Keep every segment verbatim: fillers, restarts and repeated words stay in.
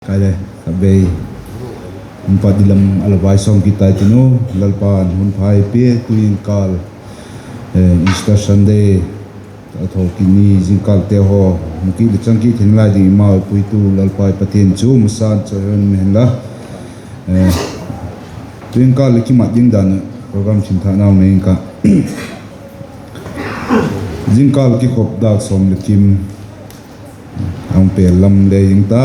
Ai le, a bei. Hun pat di lam a la vai sawm kit tai tin u, Lalpa'n hun pha ei pia, tu jingkal, eh, Easter Sunday a thawkit ni, jingkalte haw mu kit le chang kit hin lai ding i mau puitu Lalpa i Pathian chu masa'n chawihoina um hen la. Eh, tu jingkal le kimat ding dan program chingthâknau nei ing ka. Jingkal kikhop dâk sawm le kim a hung pêl lam le ing ta.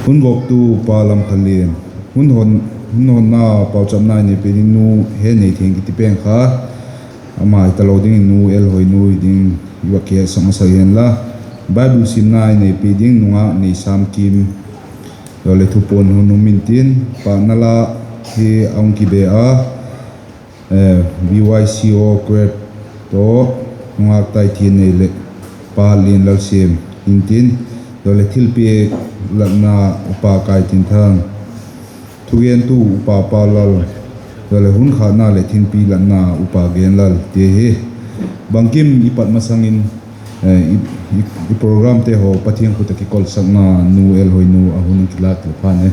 Hun voktu pa Lamkhalian, hun hon, hun honna pauchapna i nei pia ding nu Henneithiang kiti pen kha, ama hi talo dingin nu Elhoinu hi ding i va kihetsak masa hen la. Bible simna i nei pia ding nungak Neisam Kim, lo le thupuan hun um intin, pâkna la hi a hung kibe a, eh, B Y C O Kuet tawh nungak Taithiannei leh pa Lianlalsiam intin, lo le thilpiak latna upa Kaitinthang, thugentu upa Paulal, lo le hun khâkna leh thilpiak latna upa Genlal ti hi. Bangkim i pat masang in, eh, i, i, i programte haw Pathian khut ah kikolsakna nu Elhoinu a hun kilâk thei phat e.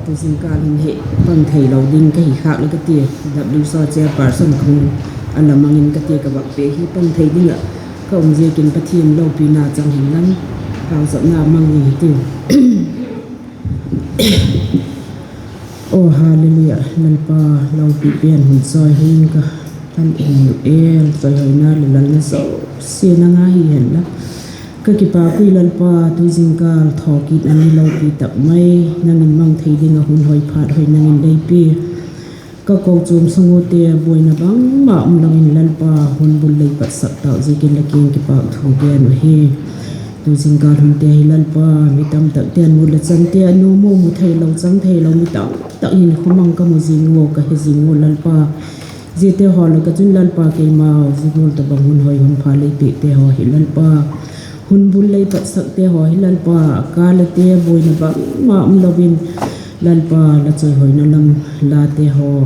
Tu jingkal hin hi pang theilo ding ka hi khâk le ka tia, W S O chairperson khun a la mang in ka tia ka vak pe hi pang thei ding ah ka um ziakin Pathian lopina chang hin lang pauchapna mang ding hi tiu. Aw, hallelujah, Lalpa, lopi pen hun chawi hin ka tan in el chawihoina le lalna zosia nang â hi hen la. Ka kipâk ui Lalpa, tu jingkal thawkit a ni lopi tak mai, nang in mang thei ding ah hun hoi phat hoi nang in lei pia. Ka kochuam sung ute buaina bangma um lo in Lalpa, hun bul lei patsak tau ziakin la kiang kipâk thu gen uhi. Tu jingkal hunte hi Lalpa, mi tamtakte'n mu le chante a nuam u, mu theilo chang theilo mi tamtak in khawmang ka mu zing ua, ka he zing ua Lalpa. Ziate haw lak ah chun Lalpa keimau zia gual tawhbang hun hoi hun pha lei piakte haw hi Lalpa, hun bul lei patsakte haw hi Lalpa, a kâl a te buaina bangma um lo in Lalpa, la chawihoina lam late haw,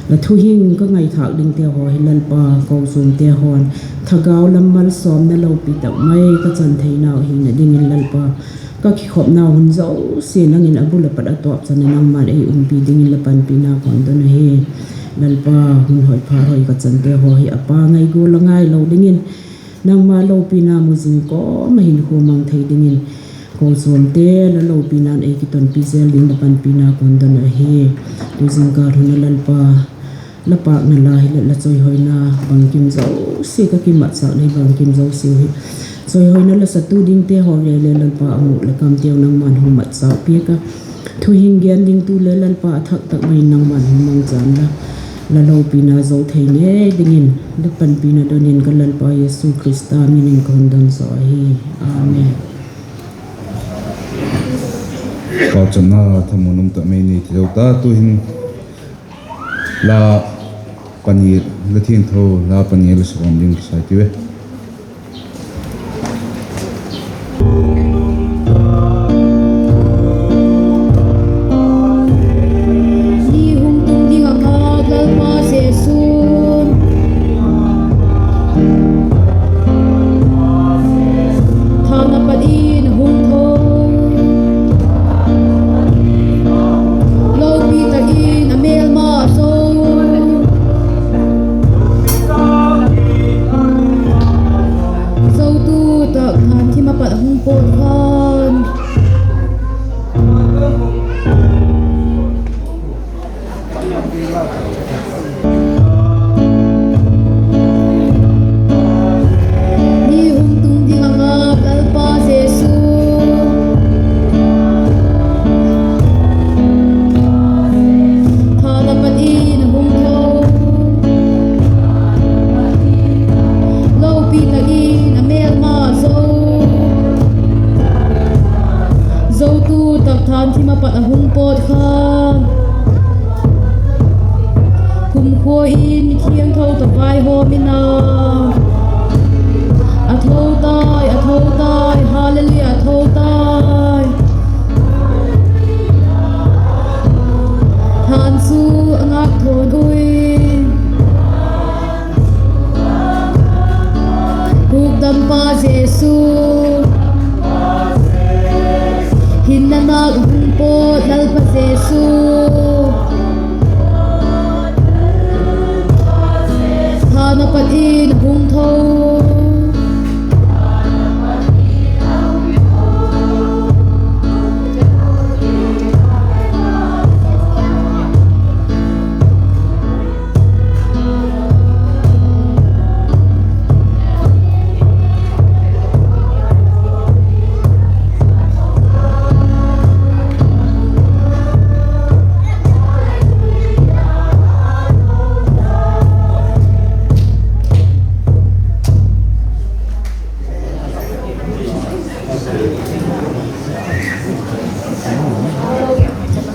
la thuhing ka ngaithâk dingte haw hi Lalpa, kochuamte haw'n thagau lam malsawmna lopi tak mai ka chan theinau hina dingin Lalpa, ka kikhopnau hun zosia nang in a bul a pat a tawp chan a nangma'n ei umpi dingin la panpina ka hun don ahi. Lalpa, hun hoi pha hoi ka chante haw hi a pa ngai gual a ngai lo dingin, nangma lopina mu zing kawm a hinkhua mang thei dingin, kochuamte la lopina'n ei kitonpi zel ding la panpina ka hun don ahi. Tu jingkal hun a Lalpa, la pâkna la hi leh la chawihoina bangkim zosia ka kimatsakna hi bangkim zosia hi chawihoina la satu dingte haw le le Lalpa a mûk la kamteu nangma'n hung matchâk piak a, thuhing gen dingtu le Lalpa a thak tak mai in nangma'n hung mangchan la, la lopina zo thei ngei dingin la panpina don in ka Lalpa Jesu Khrista min in ka hun don zaw ahi. Amen. Pauchapna thamuan um tak mai nei ti zo ta, tu'hin la pani, la thiangtho la pani la sawm ding kisai ti ve. Ni hung tung ding a ngâk Lalpa Jesu'n, thana pat in a hung tho, lopi tak in a mêlma zo, zotu tak hanthim a pat a hung pawt khan. Ni hung tung ding a ngâk Lalpa Jesu, thana pat in a hung tho, lopi tak in a mêlma zo, Jesu, tha na pat in hung tho.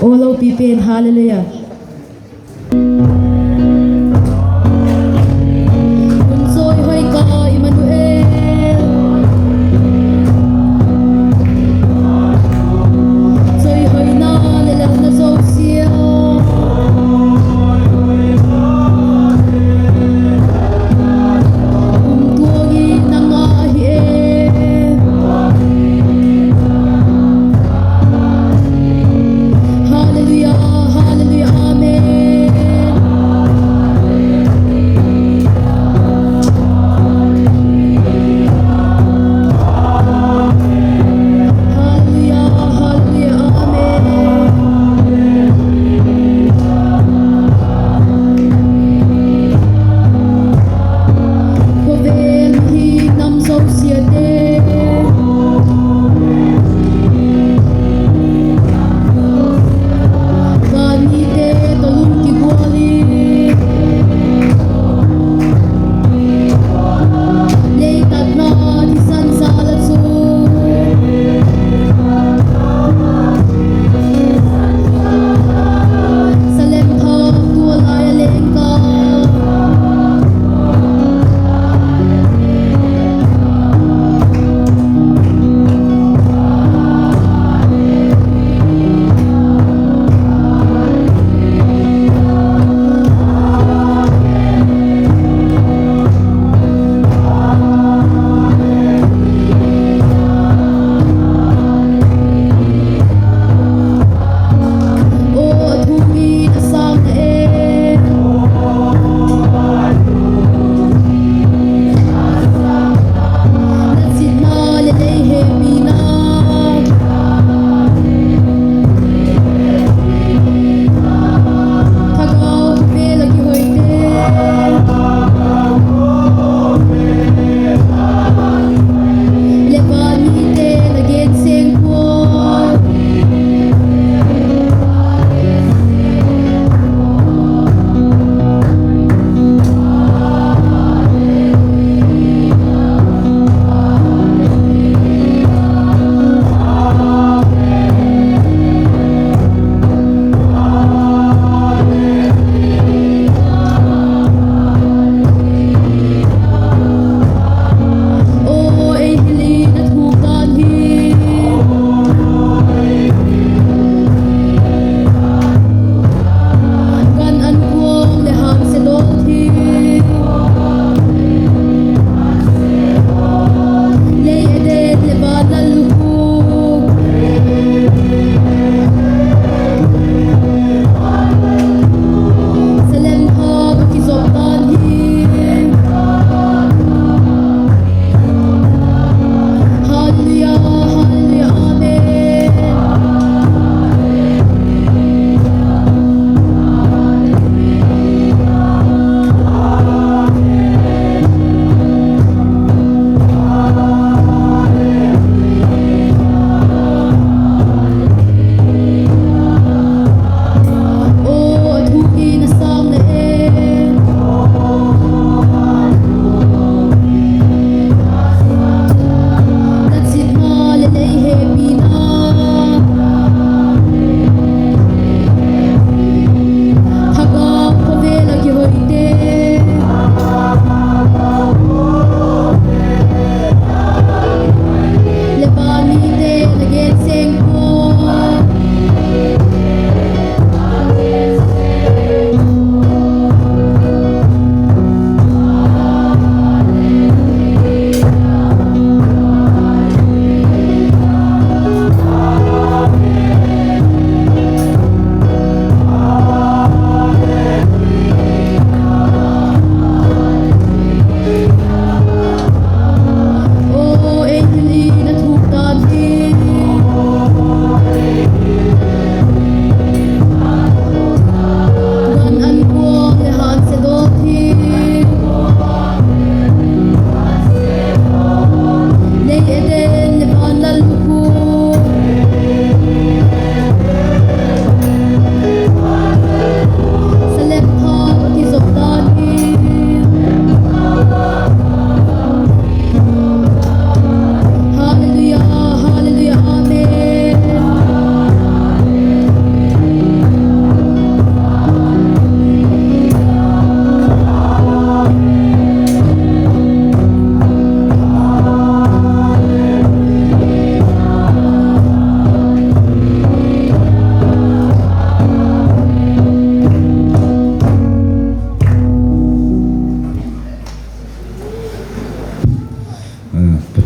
Aw lopi pen, hallelujah. Hun chawihoi ka Immanuel, chawihoina leh lalna zosia kumtuang hi nang â ahi e. Hallelujah, hallelujah.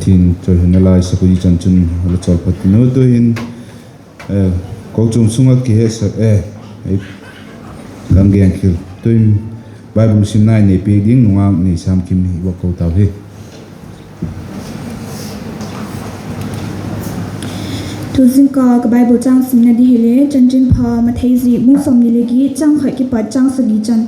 Tin, chawihoina la i sak uh i chan chun la chawlphat tin u. Tu'hin kochuam sung ah kihetsak e, ei, kan gen khil tu'in Bible simna i nei piak ding nungak Neisam Kim i va ko tau hi. Tu zingkal ka Bible châng simna ding hile Chanchinpha Mathai zik bung sawmni le giat châng khat kipat châng sagi chan.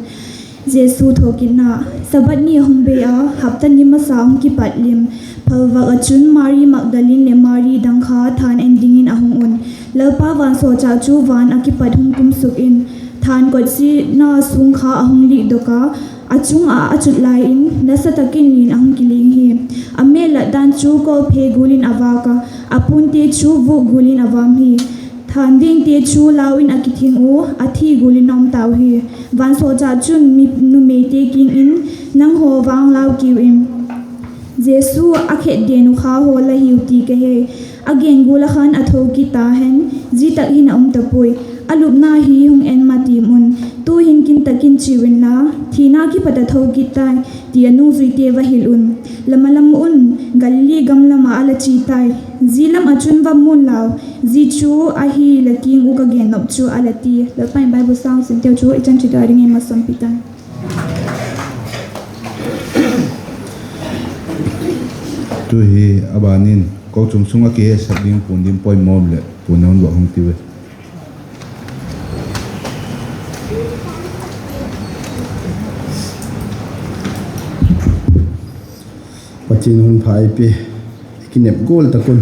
Jesu thokitna. Sabbath ni a hung bei a, hapta ni masa hung kipat lim, phalvâk ah chun Mari Magdalin leh Mari dang kha thân en dingin a hung un. Lalpa vansawlchâk chu van ah kipat hung kum suk in, thân kotsia sung kha a hung likdok a, a chung ah a chut lai in nasa tak in lian a hung kiling hi. A mêl lat dan chu kawlphe gual in a vâk a, a puante chu vuk gual in a vam hi. Thân vengte chu lau in a kithing ua, a thi gual in a um tau hi. Vansawlchâk chun mi, numeite kiang in, Nanghaw vang lau kiu in, Jesu a khetden uh kha hawl la hiu ti ka he. A gen gual ah khan a tho kit ta hen, zia tak hin a um ta puai. A lupna hi hung en ma tiam un. Tu'hin kin tak in chiau inla, thina kipat a tho kit tai, ti a nungzuite va hil un. Lam a lam un, Galili gam lam ah a la chia tai. Zia lam ah chun va mu'n lau, zia chu ahi la kiang uh ka gen nop chu, a la ti. Lalpa in Bible sâng simteu chu i chan chit a dingin masanpi ta. Tu hi a ban in kochuam sung ah kihetsak ding puan dim poimaw leh puan a hun va hung tiu e. Pathian hun pha ei pia, i kinep gual tak un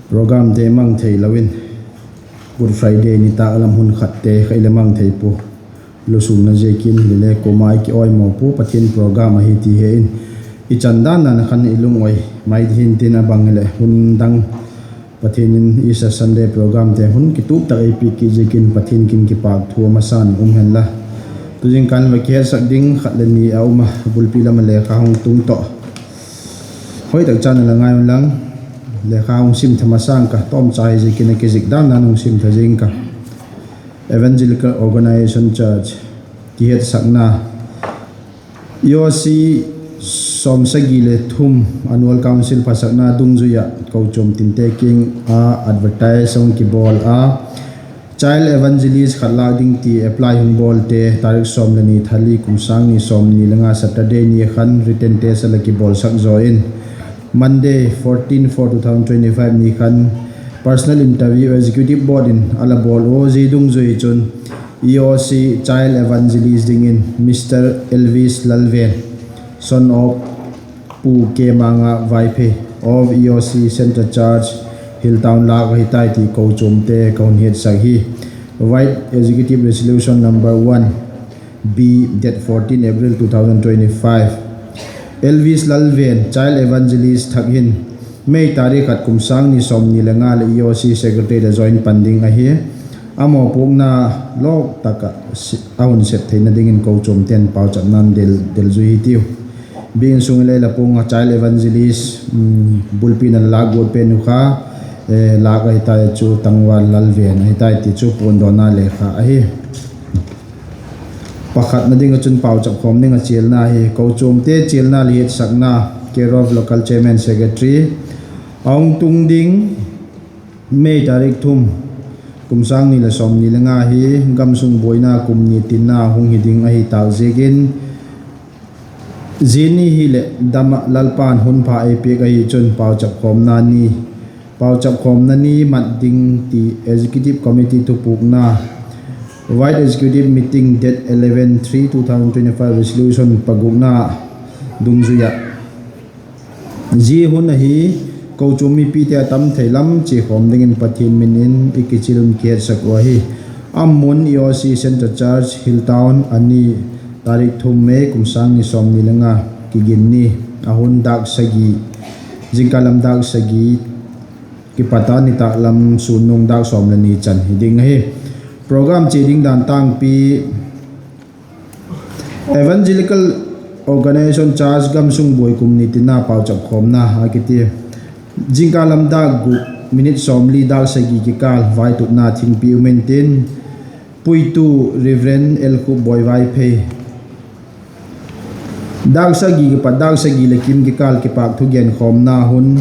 programte mang theilo in, Good Friday nitâk lam hun khatte kha i le mang thei pua, lusûnna ziakin, hile kuama i kiawimaw pua, Pathian program ahi ti he in, i chan dan dan a khan i lungawi mai ding hi'n tin, a bang hileh hun dang Pathian in Easter Sunday programte hun kitup tak ei piak kit ziakin Pathian kiang kipâk thu a masa'n um hen la. Tu zingkal va kihetsak ding khat le ni a um a, bulpi lam ah lekha hung tung tawh, hoi tak chan a la ngai un lang, lekha hung sim tha masang ka, tawmcha hi ziakin a kizik dan dan hung sim tha zing ka. Evangelical Organisation Church kihetsakna, E O C sawmsagi le thum Annual Council phasakna dungzui ah kochuam tinte kiang a advertise hung kibawl a, Child Evangelist khat lâk ding ti apply hung bawlte tarik sawm le ni Thali kum sâng ni sawmni le nga Saturday ni khan written test a la kibawlsak zaw in, Monday fourteen four two thousand twenty-five ni khan personal interview Executive Board in a la bawl ua, zia dungzui chun E O C Child Evangelist dingin Mister Elvis Lalven, son of Pu Kemanga Vaiphei of E O C Centre Church, Hilltown lâk ahi tai ti kochuamte ka hun hiatsak hi. Right, Executive Resolution number one B, date fourteen April two thousand twenty-five. Elvis Lalven, Child Evangelist thak hin, May tarik khat kum sâng ni sawmni le nga leh E O C Secretary a join pan ding ahi. A mawpuakna lawk tak ah a hun sep theina dingin kochuamte'n pauchapna'n del, del zui hitiu. Biakin sung i lei la pung a Child Evangelist, bulpi na lâk guat pen uh kha, lâk ahi tai chu Tangval Lalven ahi tai ti chu puandawna lekha ahi. Pakhatna ding ah chun pauchap khawm ding ah chialna hi, kochuamte chialna leh hiatsakna, care of local chairman secretary, a hung tung ding May tarik thum, kum sâng ni leh sawmni le nga hi gamsung buaina kum ni tinna hung hi ding ahi tâk ziakin, zia ni hileh dam ah Lalpa'n hun pha ei piak ahi chun pauchap khawmna ni, pauchap khawmna ni mat ding ti Executive Committee thupukna, Right, Executive Meeting date eleven three two thousand twenty-five, resolution pagukna dungzui ah, zia hun ahi, kochuam mipite a tam thei lam chia khawm dingin Pathian min in i kichial un kihetsak uh ahi. A mun E O C Centre Church, Hilltown, a ni tarik thum May kum sâng ni sawmni le nga, Kiginni, a hun dâk sagi, zingkal lam dâk sagi kipat a nitâk lam sûnnung dâk sawm le ni chan hi ding ahi. Program chia ding dan tângpi, Evangelical Organisation Church gamsung buai kum ni tinna pauchap khawmna a kiti. Zingkal lam dâk guk minute sawmli dâk sagi kikâl vaitutna thingpi um intin, puitu Reverend L Khupboi Vaiphei, Dâk sagi kipat dâk sagi leh kim kikâl kipâk thugenkhawmna hun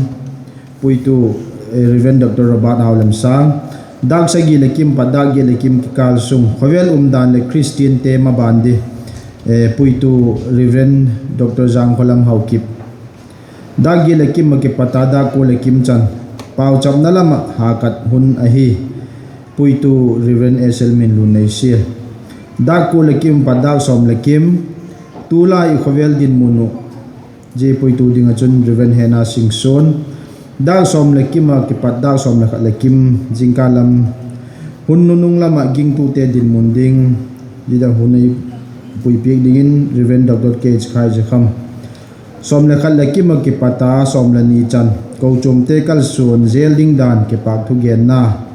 puitu, eh, Reverend Doctor Robert Haulemsâng. Dâk sagi leh kim pat dâk giat leh kim kikâl sung khawvel umdan leh Khristiante maban di, eh, puitu Reverend Doctor Jangkholam Haokip. Dâk giat leh kim ah kipat a dâk kua leh kim chan pauchapna lam ah hakat hun ahi, puitu Reverend S L Minlun Neisial. Dâk kua leh kim pat dâk sawm leh kim, tulai i khawvel dinmun uh, zia puitu ding ah chun Reverend Hena Singson. Dâk sawm leh kim ah kipat dâk sawm leh khat leh kim, zingkal lam, hun nunung lam ah gingtute dinmun ding, zia hun ei puipiak dingin Reverend Doctor K H Khaizakham. Sawm leh khat leh kim ah kipat a sawm leh ni chan, kochuamte kalsuan zel ding dan kipâk thugenna,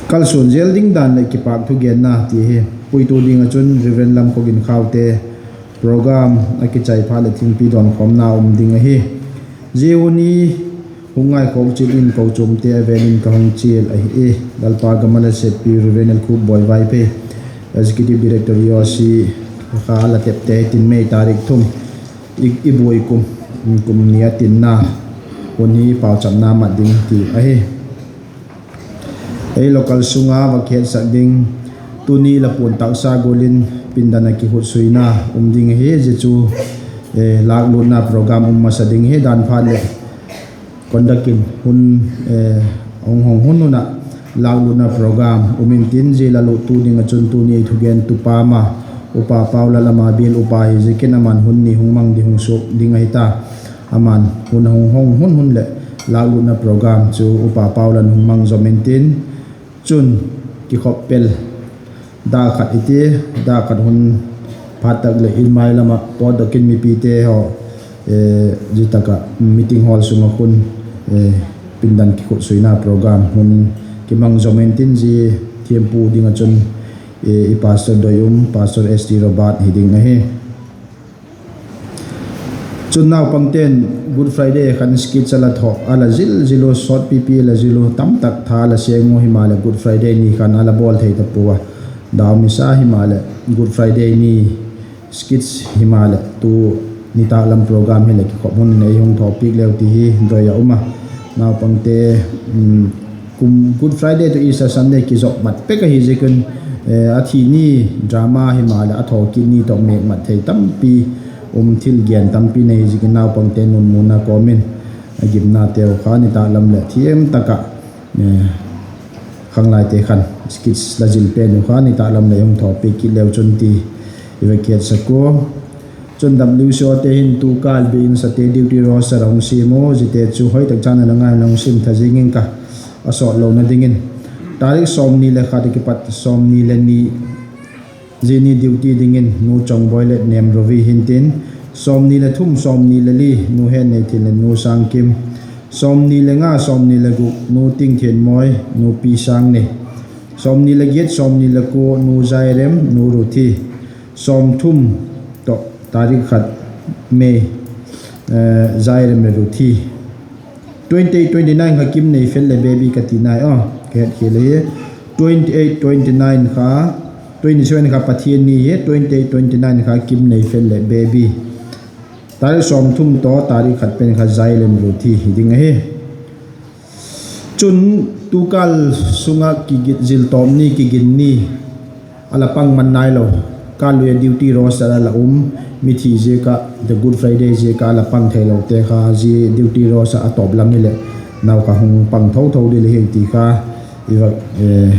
kalsuan zel ding dan leh kipâk thugenna ti hi. Puitu ding ah chun Reverend Lamkhogin Khaute, program a kichai phat leh thingpi dawnkhawmna um ding ahi. Zia hun hi hung ngaikhawk chiat in kochuamte a ven in ka hung chial ahi. Lalpa gam ah la seppi Reverend Elkhup Boi Vaiphei, Executive Director E O C kha la tepte hitin May tarik thum, i, i buai kum, kum ni a tinna hun hi pauchapna mat ding ti ahi. Ei local sung a va kihetsak ding, tuni la puan taksa gual in pindan ah kikhutsuina um ding ahi, zia chu, eh, lâklutna program um masa ding hi dan phat leh conduct in hun, eh, hung hong hun hun ah lâklutna program um intin, zia la luttu ding ah chun tuni thugentupa ma, Upa Paulal ama bial upa hi ziakin aman hun ni hung mang ding hung suak ding ahi ta. Aman hun hung hong hun hun leh lâklutna program chu Upa Paulal in hung mang zom intin, chun kikhop pel dâk khat i ti, dâk khat hun phat tak leh in mai lam ah pawtdok in mipite haw, eh, zia tak ah meeting hall sung ah khun, eh, pindan kikhutsuina program hun kimang zom intin, zia thiampu ding ah chun, eh, i pastor doi um, Pastor S T Robert hi ding ahi. Chun naupangte'n Good Friday khan skit a la tho, a la zil zil u, sawtpipi a la zil u, tamtak tha a la seng u, himaleh Good Friday ni khan a la bawl thei ta pua a. Dau misa himaleh Good Friday ni skit himaleh tu nitâk lam program hileh kikhop hun in ei hung thawpiak leu ti hi doi a um a. Naupangte, um, kum Good Friday tawh Easter Sunday kizop mat pek ahi ziakin, eh, a thi ni drama himaleh a thawkit ni tawh mêk mat thei tampi um, thil gen tampi nei ziakin naupangte nunmuna kawm in a gimnateu kha nitâk lam leh thiam tak ah, eh, khanglaite khan skit la zil pen u kha nitâk lam leh hung thawpiak kit leu chun ti i va kihetsak ua. Chun W C O te hin tu kâl bik in sate duty roster a hung siam u, ziate chu hoi tak chan a la ngai in la hung siam tha zing ing ka, a sawt lona dingin. Tarik sawmni leh khat a kipat sawmni leh ni, zia ni duty dingin Nu Chongboi leh Nem Rovi hintin, sawmni leh thum, sawmni leh li, Nu Henneithi leh Nu Sangkim, sawmni leh nga, sawmni leh guk, Nu Tingthianmawi, Nu Pisangnei, sawmni leh giat, sawmni leh kua, Nu Zairem, Nu Ruthi, sawmthum tawh tarik khat May, eh, Zairem leh Ruthi. Twenty eight, twenty nine kha Kimneifel leh baby ka ti nai a, ka hetkhial ahi. Twenty eight, twenty nine kha, twenty seven kha Pathian ni hi, twenty eight, twenty nine kha Kimneifel leh baby. Tarik sawmthum tawh tarik khat pen kha Zairem Ruthi hi ding ahi. Chun tu kâl sung ah kigit zil tawp ni, kigin ni a la pang man nailo, kâl lui a duty roster a la um, mithi ziak ah, the Good Friday ziak ah a la pang theilote kha zia duty roster a tawp lam hileh nau kha hung pang tho tho ding ahiu ti kha i va, eh,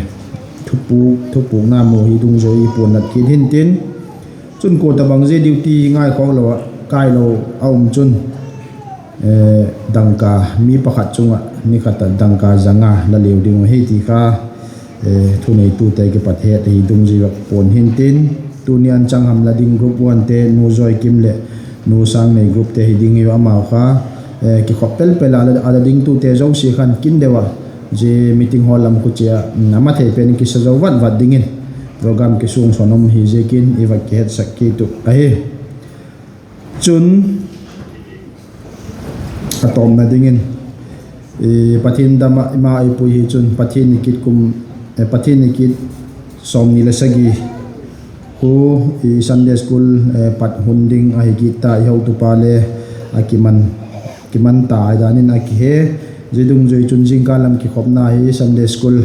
thupuk, thupukna mu hi dungzui i puan nat kit hintin. Chun kua tabang zia duty ngaikhawk lo ah kailo a um chun, eh, dangka mi pakhat chung ah ni khat ah dangka za nga la leu ding uh ahi ti kha, eh, thuneitute kipat het ahi dungzui vak puan hintin. Tuni an chang ham la ding group one te Nu Zawikim leh Nu Sangnei group te hi ding hi, amau kha, eh, kikhop pel pel a la, a la dingtute zosia khan kin deu ah zia meeting hall lam khu chia, mm, a ma thei pen kisa zo vat vat dingin program kisuang sawn um hi ziakin i va kihetsak kit uh ahi. Chun a tawpna dingin, eh, Pathian dam ah i ma ei pui hi chun Pathian ni kit kum, eh, Pathian ni kit sawmni leh sagi Sunday school pat hun ding ahi kit ta, i hotupa le a kiman ta ahi dan in a kihe. Zia dungzui chun zingkal lam kikhopna hi Sunday school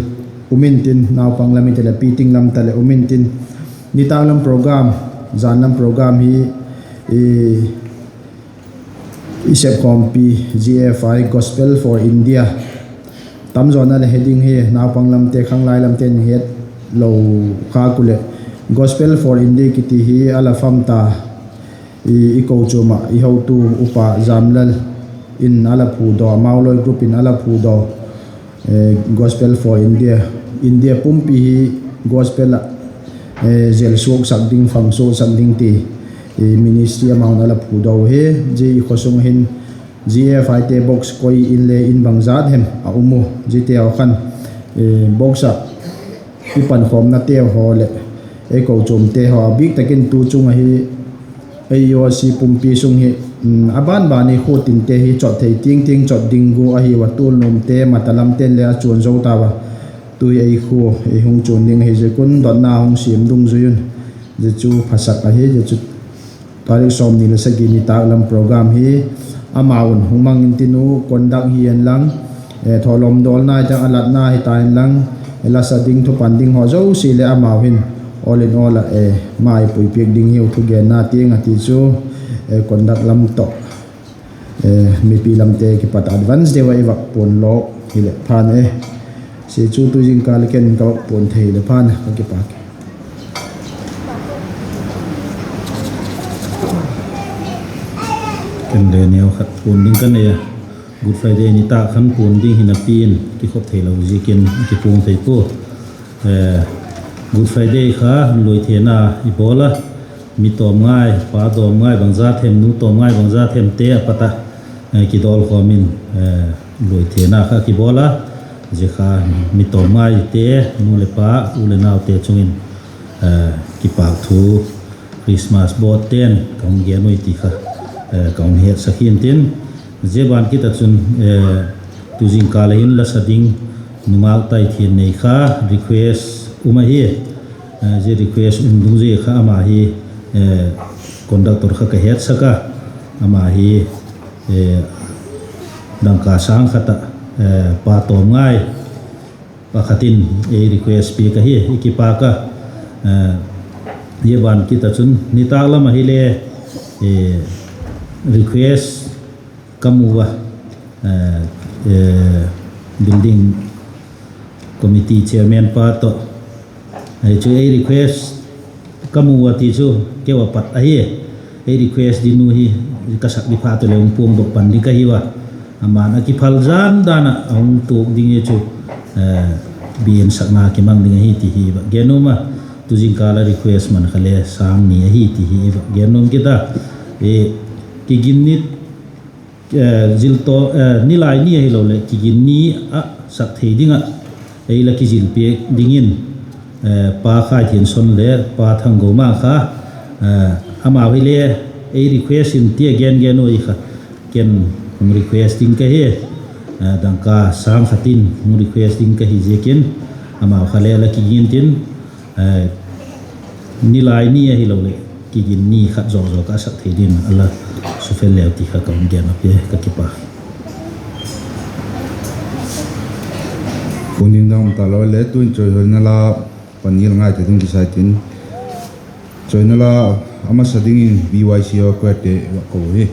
um intin, naupang lam hita leh piting lam ta leh um intin, nitâk lam program, jan lam program hi i sepkhawmpi G F I, Gospel for India, tamzawna leh he ding hi naupang lamte, khanglai lamte'n het lo khâk uh leh, Gospel for India kiti hi a la fam ta, i kochuam ah i hotu upa Jamlal in a la phudaw, amau lawi group in a la phudaw, Gospel for India, India pumpi hi gospel ah zel suaksak ding, fang suaksak ding ti ministry amau'n a la phudaw hi. Zia i khawsung hin G F I te box koi in le in bangzat hem a um u, ziate haw khan box ah i pankhawmnate haw leh ei kochuamte haw a bik tak in tu chung ahi, A O C pumpi sung hi a ban ban i khua tinte hi chot thei tiang tiang chot ding gua ahi ua, tual nuamte, mata lamte'n le a chuan zo ta ua. Tu hi ei khua ei hung chuan ding ahi ziak un dotna hung siam dungzui un, zia chu phasak ahi. Zia chu tarik sawmni leh sagi nitâk lam program hi amau'n hung mang intin u, conduct hi en lang, thawlawm dawlna hi ta, a latna hita inlang, la sa ding, thupan ding haw zosia leh amau hin all in all ah mai puipiak ding hiu, thugenna tiang a ti chu conduct lam tawh mipi lamte kipat advance deu ah i vak puan lawk hileh phan e. Zia chu tu zingkal ken ka vak puan thei leh phan, ka kipak. Ken le neu khat puan ding ka nei a, Good Friday nitâk khan puan ding hi napi in kikhop theilo ziakin kipuang thei pua. Good Friday kha luaithena i bawl a, mi tawm ngai, pa tawm ngai bangza them, nu tawm ngai bangza themte a pat ah kidawlkhawm in luaithena kha kibawl a, zia kha mi tawm ngaite, nu leh pa, u leh naute chung in kipâk thu Christmas bawtte'n ka hung gen ui ti kha ka hung hetsak hi'ntin. Zia ban kit ah chun tu zingkal ah hin la sa ding nungak tai thian nei kha request um ahi. Zia request um dungzui kha ama hi conductor kha ka hetsak a, ama hi dangka sâng khat ah pa tawm ngai pakhat in ei request piak ahi, i kipâk a. Zia ban kit ah chun nitâk lam ahile request ka mu a, building committee chairman pa tawh, chu ei request ka mu a ti chu keu a pat ahi. Ei request ding nu hi ka sak ding phat u leh hung puangdok pan ding ka hiu a, ama'n a kiphal jan dan ah a hung tuak ding hi chu biansakna kimang ding ahi ti hi i va gen nuam a. Tu zingkal ah request man kha le sâng ni ahi ti hi i va gen nuam kit a. Kigin ni zil tawh, nilai ni ahiloleh kigin ni ah sak thei ding ah ei la kizil piak dingin Pa Khaithianson leh Pa Thanggomang kha, amau hile ei request in ti a gen gen ui kha, ken hung request ding ka hi, dangka sâng khat in hung request ding ka hi ziakin, amau kha le la kigin tin, nilai ni ahiloleh kigin ni khat zawk zawk ah sak thei dingin a la sufel leu ti kha ka hung gen a, ka kipak. Hun ding dang um talo le, tu'n chawihoina la panina ngai thei ding kisa intin, chawihoina la a masa dingin B Y C Choirte va ko hi.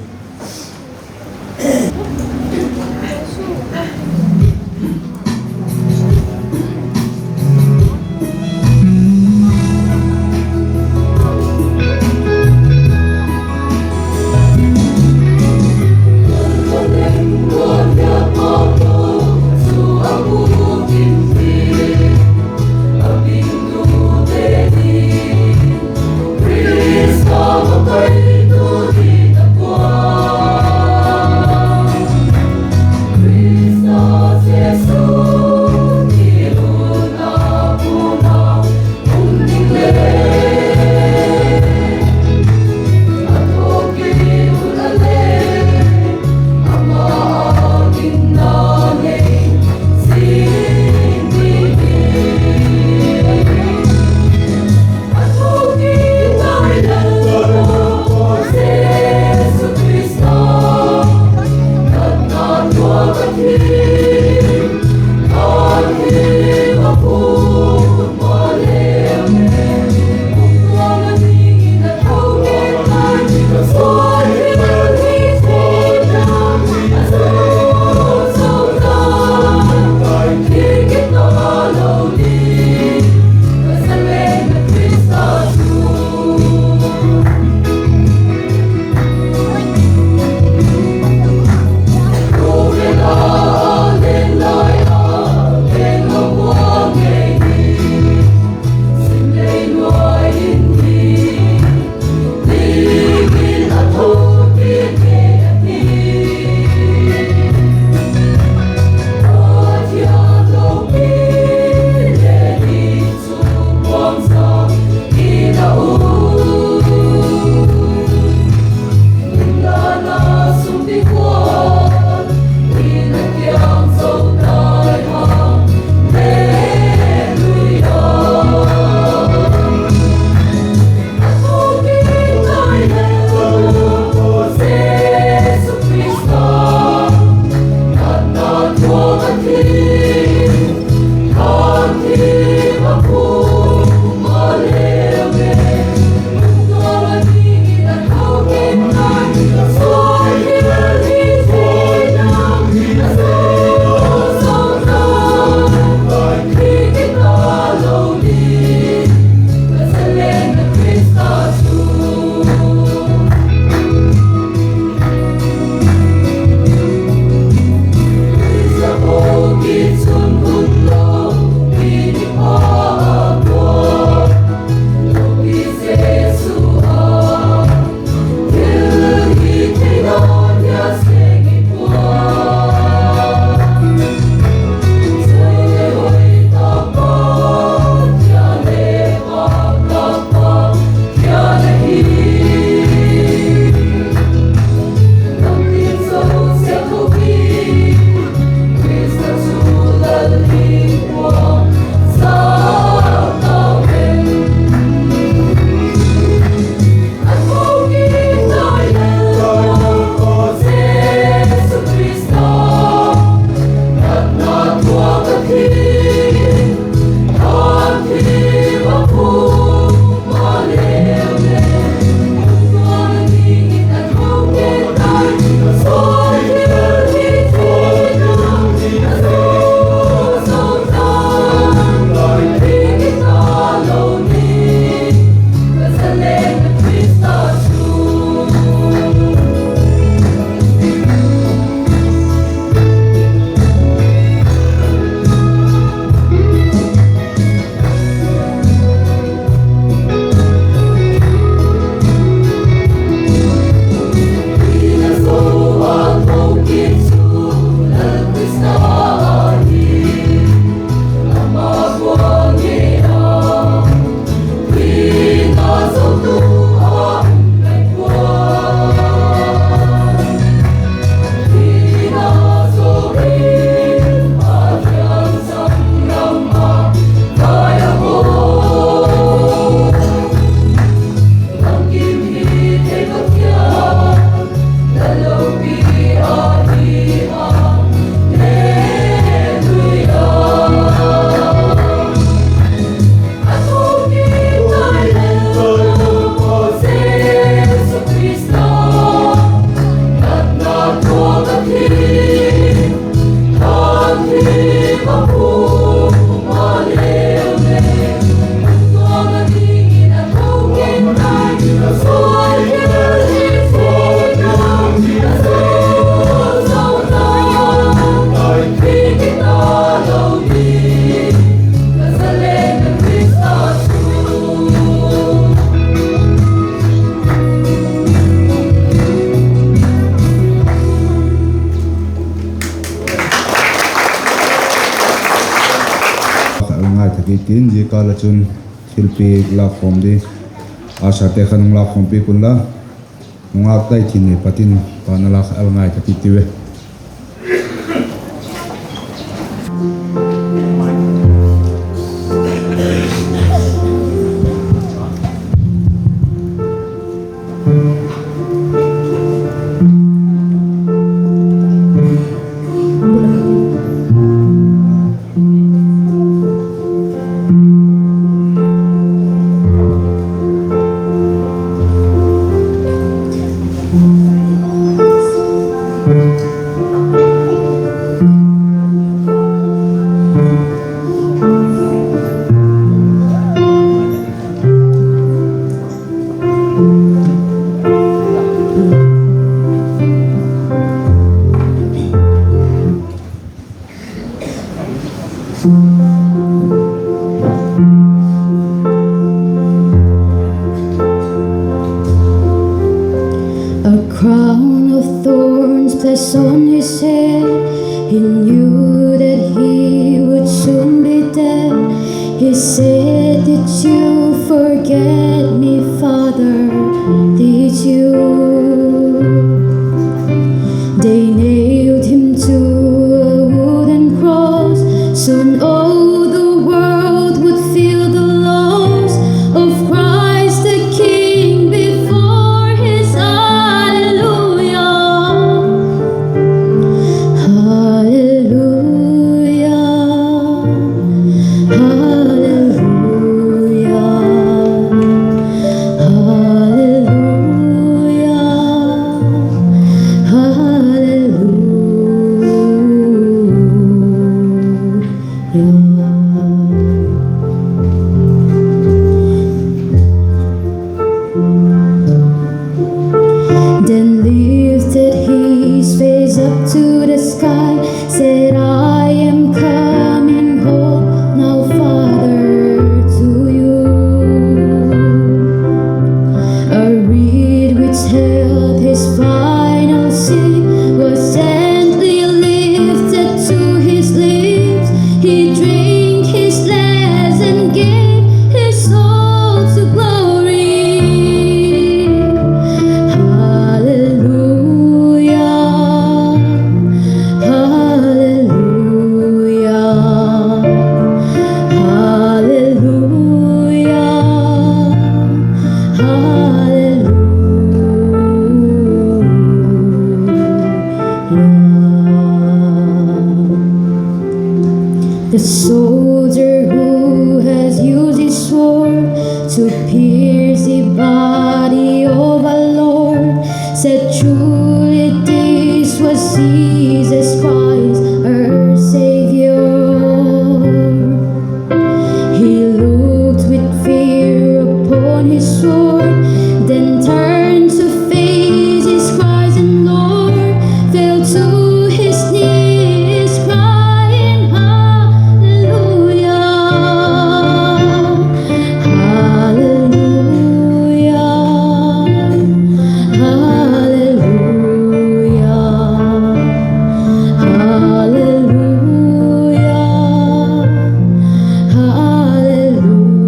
Ngaitha kit in, zia kâl ah chun thilpiak lâkkhawm ding, usherte khan hung lâkkhawm piak unla, nungâk tai thin ni pat in pan a lâk a la ngaitha kit tiu e. A crown of thorns placed on his head, he knew that he would soon be dead. He said, "Did you forget me, Father? Did you?" They nailed him to a wooden cross. Soon all the world would feel the loss of Christ the King before his Hallelujah. Hallelujah. Hallelujah. Hallelujah. Hallelujah. Then lifted his face up to the sky, said, "I am coming home now, Father, to you." A reed which held his final sip was gently lifted to his lips. He drank his last and gave his soul to glory. Hallelujah, hallelujah, hallelujah, hallelujah. The soldier who has used his sword to pierce the body of our Lord said, "Truly this was Jesus Christ, our Savior." He looked with fear upon his sword, then turned to face his Christ and Lord, fell to his knees, crying, "Hallelujah, hallelujah, hallelujah, hallelujah, hallelujah."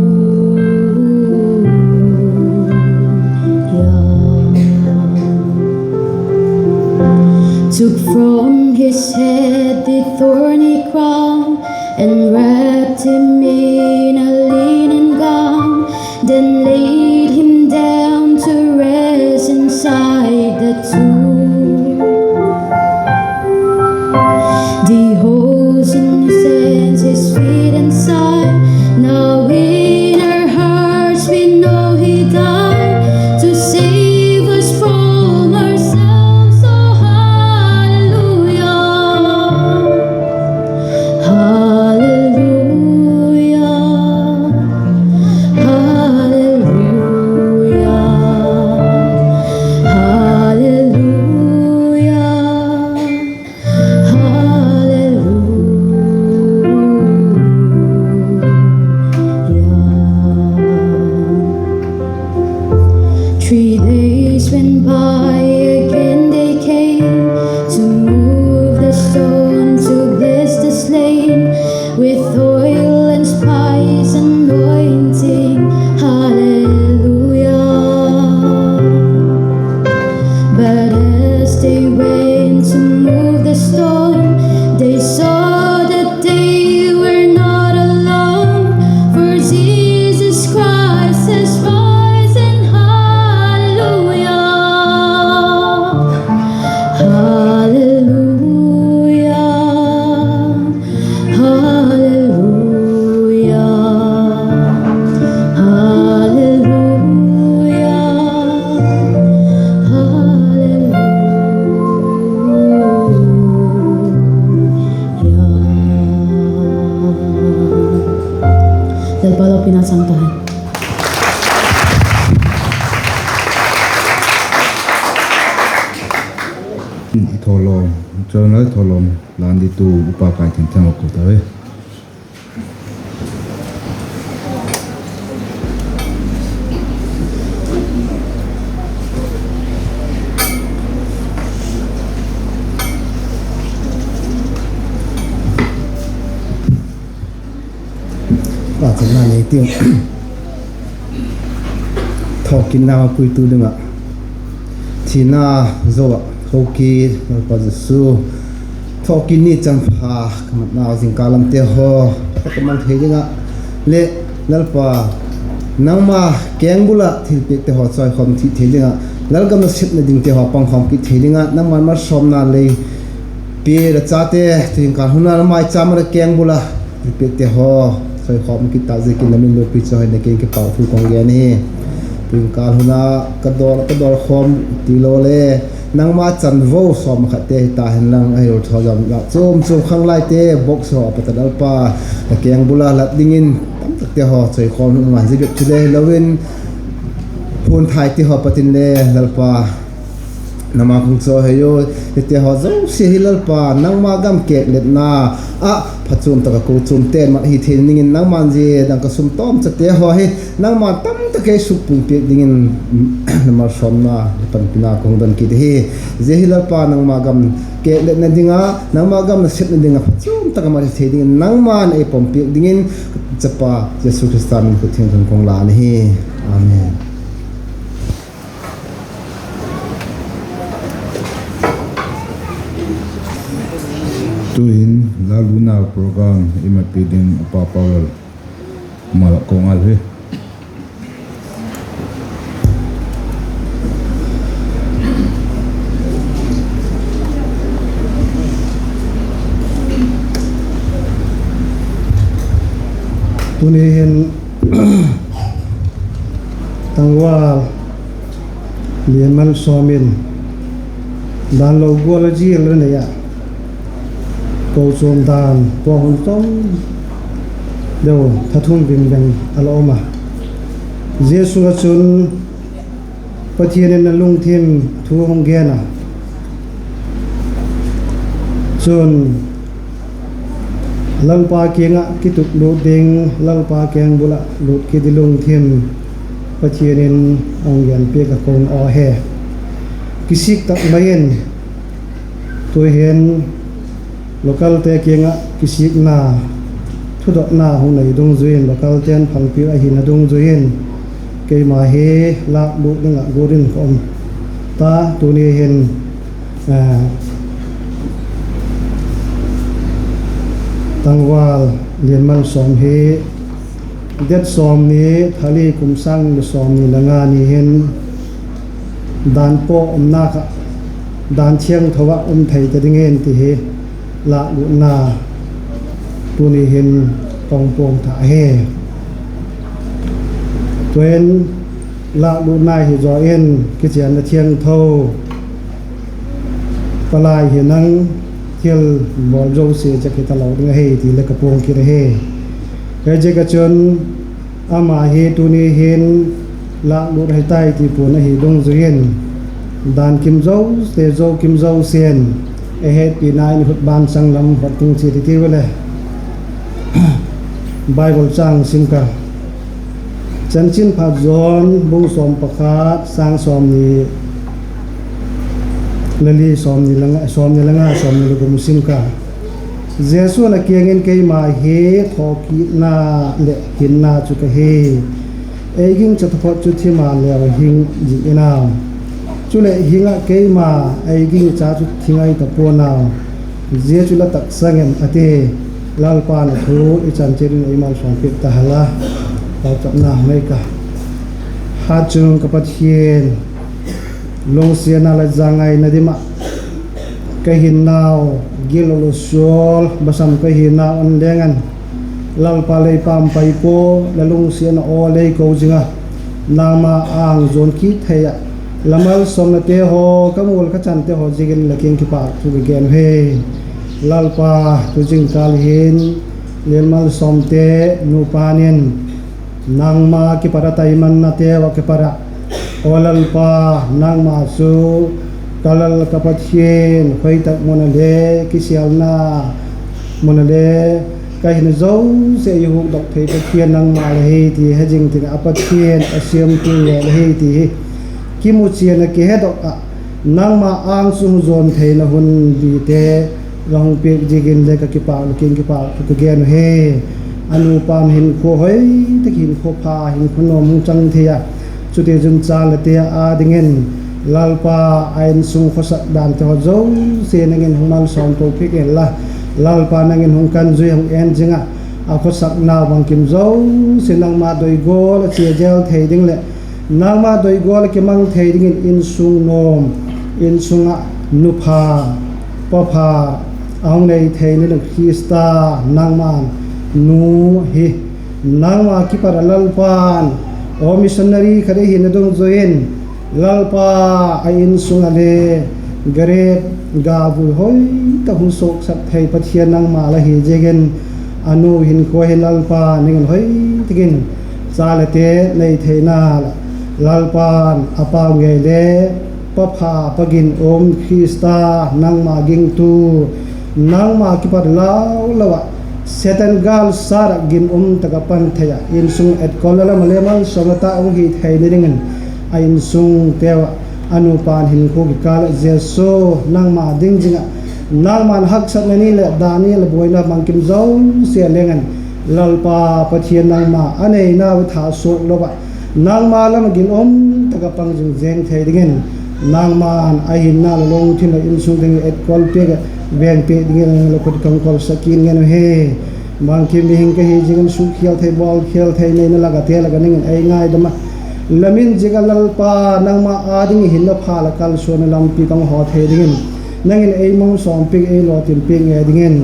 Took from his head the thorny crown and wrapped him in a linen gown, then laid him down to rest inside the tomb. The holes in his hands, his feet and side, now in our hearts we know he died to save us from ourselves. Oh, hallelujah, hallelujah, hallelujah. Sâng ta hi. I thawlawm, chawna i thawlawm lan ditu Upa Kaithinthang a ko ta hi. Pachatna nei tiu. Thawkitna puitu ding ah, thina zo ah thawkit Lalpa Jesu, thawkit ni chanpha ka matnau zingkal lamte haw tak a mang thei ding ah, leh Lalpa, nangma kengbul ah thilpiakte haw chawikhawm thei ding ah, lalgam nasepna dingte haw pangkhawm kit thei ding ah, nangma malsawmna lei pia la chate, tu zingkal hun a la maichâm ah la kengbul ah thilpiakte haw chawikhawm kit ta ziakin la min lopi chu hoi na kin kipak thu ka hung gen hi. Tu zingkal hun a ka dawl, ka dawl khawm tilo le, nangma chanvo sawm khatte hita hen lang, a hil thaw zam la chuam chuam khanglaite box haw pat a Lalpa, la kengbul a lat dingin tamtakte haw chawikhawm ngai zia bep chule hilo in, phun thaite haw pat in le Lalpa, nangma hung chawi hei u, hite haw zosia hi Lalpa, nangma gam kêkletna ah phachuam tak a kochuamte'n mat hi thei dingin nangma'n zia dang ka sum tawmchate haw hi nangma'n tamtak ei sukpum piak dingin, na malsawmna, na panpina ka hung don kit ahi. Zia hi Lalpa, nangma gam kêkletna ding ah, nangma gam nasepna ding ah phachuam tak a mat hi thei dingin nangma'n ei pom piak dingin, chapa Jesu Khrista min khut thiangtho in ka hung lan ahi. Amen. Tu'hin la lutna program i matpi ding Upa Paulal mal ka hung ngal hi. Tuni hin tangval lian malsawm in dan lo gual a zil la nei ah, kochuam dan pua hun tam deu tha thum ving veng a la um a. Zia sung ah chun Pathian in a lungthim thu hung gen a, chun Lalpa kiang ah kituklut ding, Lalpa kengbul ah lut kit ding lungthim Pathian in a hung gen piak a kon aw he. Kisik tak mai in, tu'hin localte kiang ah kisikna, thudotna hung nei dungzui in, localte'n phalpi ahina dungzui in, keima hi lâklut ding ah guat in ka um ta. Tuni hin, eh, tangval lian malsawm hi date sawmni, tha li, kum sâng ni sawmni le nga ni hin dan pua umna kha, dan thiangtho ah um thei ta dingin ti hi lâklutna tuni hin ka hung puang tha hi. Tu'hin lâklutna hi zaw in kichianna thiangtho, palai hi nang, thil bawl zosia chak hi talo ding ahi ti le ka puang kit ahi. Hiziak ah chun ama hi tuni hin lâklut ahi tai ti puan ahi dungzui in, dan kim zote, zo kim zosia'n ei hetpina in hut ban sanglam hot tung chiat i tiu le, Bible châng sim ka. Chanchinpha John bung sawm pakhat, châng sawmni le li, sawmni le nga, sawmni le nga, sawmni le guk sim ka. Jesu'n a kiang in, keima hi thawkitna leh hinna chu ka hi. Ei gingcha taphot chu thi maleu hing zing in a, chuleh hing ah keima ei gingcha chu thi ngai ta pua'n a, zia chu la taksang em a ti. Lalpa'n a thu i chan chiat in ei malsawmpiak ta hen la, pauchapna nei ka. Hatchungnung ka Pathian, lungsiatna leh zangaina dim ah ka hinnau, gilo lo sual basam ka hinnau an leng an, Lalpa lei pampai pua, la lungsiatna aw lei ko zing a, nangma âng zuan kit thei ah, la malsawmnate haw ka mu leh ka chante haw ziakin la kiang kipakthu ka gen hi. Lalpa, tu zingkal hin Lianmalsawmte nupa'n in Nangma kipat a taimannateu ah kipat ah, aw Lalpa, nangma chu ka Lal ka Pathian, khoi tak mun ah le kisialna mun ah le ka hina zosia ei hukdok thei Pathian nangma la hi ti he zing tin, a Pathian a siamtu le la hi ti hi kimuchian ah kihedok ah, nangma âng sung zawn theina hun bite la hung piak ziakin le ka kipâk, la kiang kipâk thu ka gen uhi. A nupa'n hinkhua hoi tak, hinkhua pha, hinkhua nuam hung chang thei a, chutichun Chalete â dingin Lalpa, a insung khawsak dante haw zosia nangin hung malsawmto piak inla, Lalpa nangin hung kan zui, hung en zing ah, a khawsakna bangkim zosia nangma doi gual a chia zel thei ding leh nangma doi gual a kimang thei dingin insung nuam, insung ah nu pha, pa pha a hung nei theina ding Khrista, nangma nu hi nangma kipat ah Lalpa'n, aw missionary khat ei hina dungzui in, Lalpa, a insung ah le garep ga vui hoi tak hung suaksak thei Pathian nangma la hi ziakin, a nu hinkhua hi Lalpa nangin hoi tak in Chalete nei theina, Lalpa'n a pau ngei le pa pha, pa ginum Khrista, nangma gingtu, nangma kipat lau lo ah Setan gâl sat ah ginum tak ah pan thei ah insung etkol la lam ah le malsawmna tak hung hi theina dingin, a insungteu ah a nupa'n hinkhua kikâl ah Jesu nangma ding zing ah, nangma'n haksatna ni leh dan ni leh buaina bangkim zosia leng in, Lalpa Pathian nangma a neinau tha suak lo ah, nangma lam ah ginum tak ah pang zing zeng thei dingin, nangma'n a hinna la lungthim ah insung ding etkol piak ah, vêng piak dingin la khut ka hung kolsak in ngen uhi. Bangkim mihing ka hi ziakin sukkhial thei, bawlkhial thei, neina lak ah te lak ah nangin ei ngaidam a, la min ziak ah Lalpa, nangma â ding hinna pha la kalsuanna lampi ka hung haw thei dingin, nangin ei malsawm piak, ei lawtin piak ngei dingin,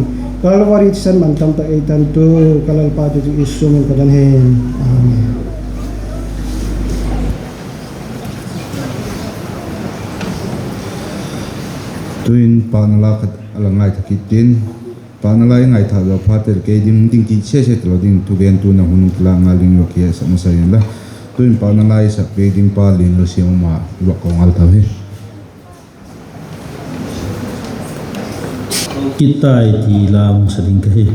Calvary thisan man tam tak ei tantu ka Lalpa Jesu Khrista min in ka don hi. Amen. Tu'in pâkna la khat a la ngaitha kit tin, pâkna la i ngaitha zaw phat leh kei dim ding ti sese talo ding, thugentu'n a hun kilâk ngal ding ua kisak masa inla. Tu'in pâkna la i sak piak ding pa Lianlalsiam um a, i va ko ngal tau hi. Kit tai ti la hung sa ding ka hi.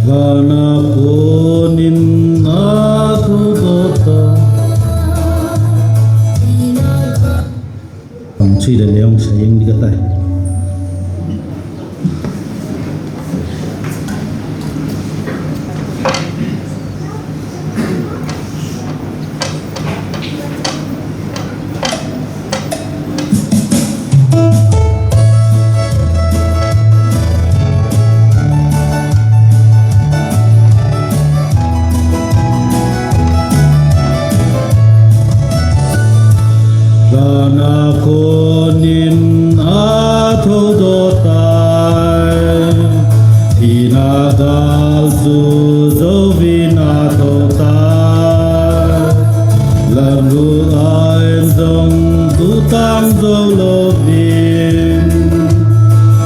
Van a kuan in a thudawt a. Bang chu le leong sa eng ding ka tai. Van a kuan in a thudawt tai, thina gâl chu zo in a tho tai. Lamluk a en zong tu tang zo lo in,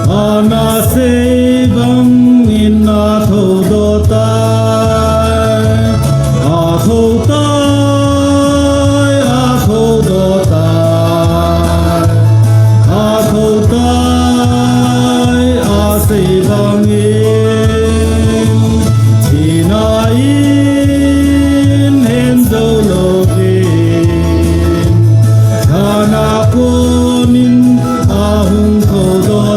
a na sei bang in a thudawt tai. A tho tai, a thudawt tai, a tho tai, a sei bang in, thina in hen zo lo in, van a kuan in a hung thudawt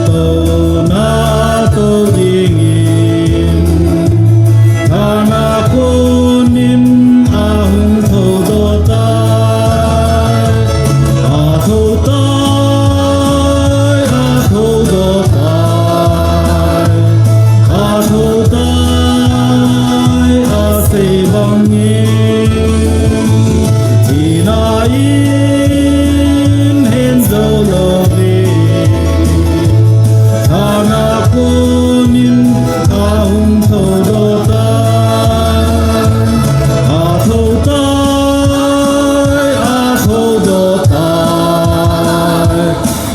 Tona to dingin, thana kuan in a hung tho daw tai. A tho tai, a tho daw tai, a tho tai, a sei bangin, thina in hen zo lo ding. Thana kuan in a hung tho daw tai. A tho tai, a tho daw tai,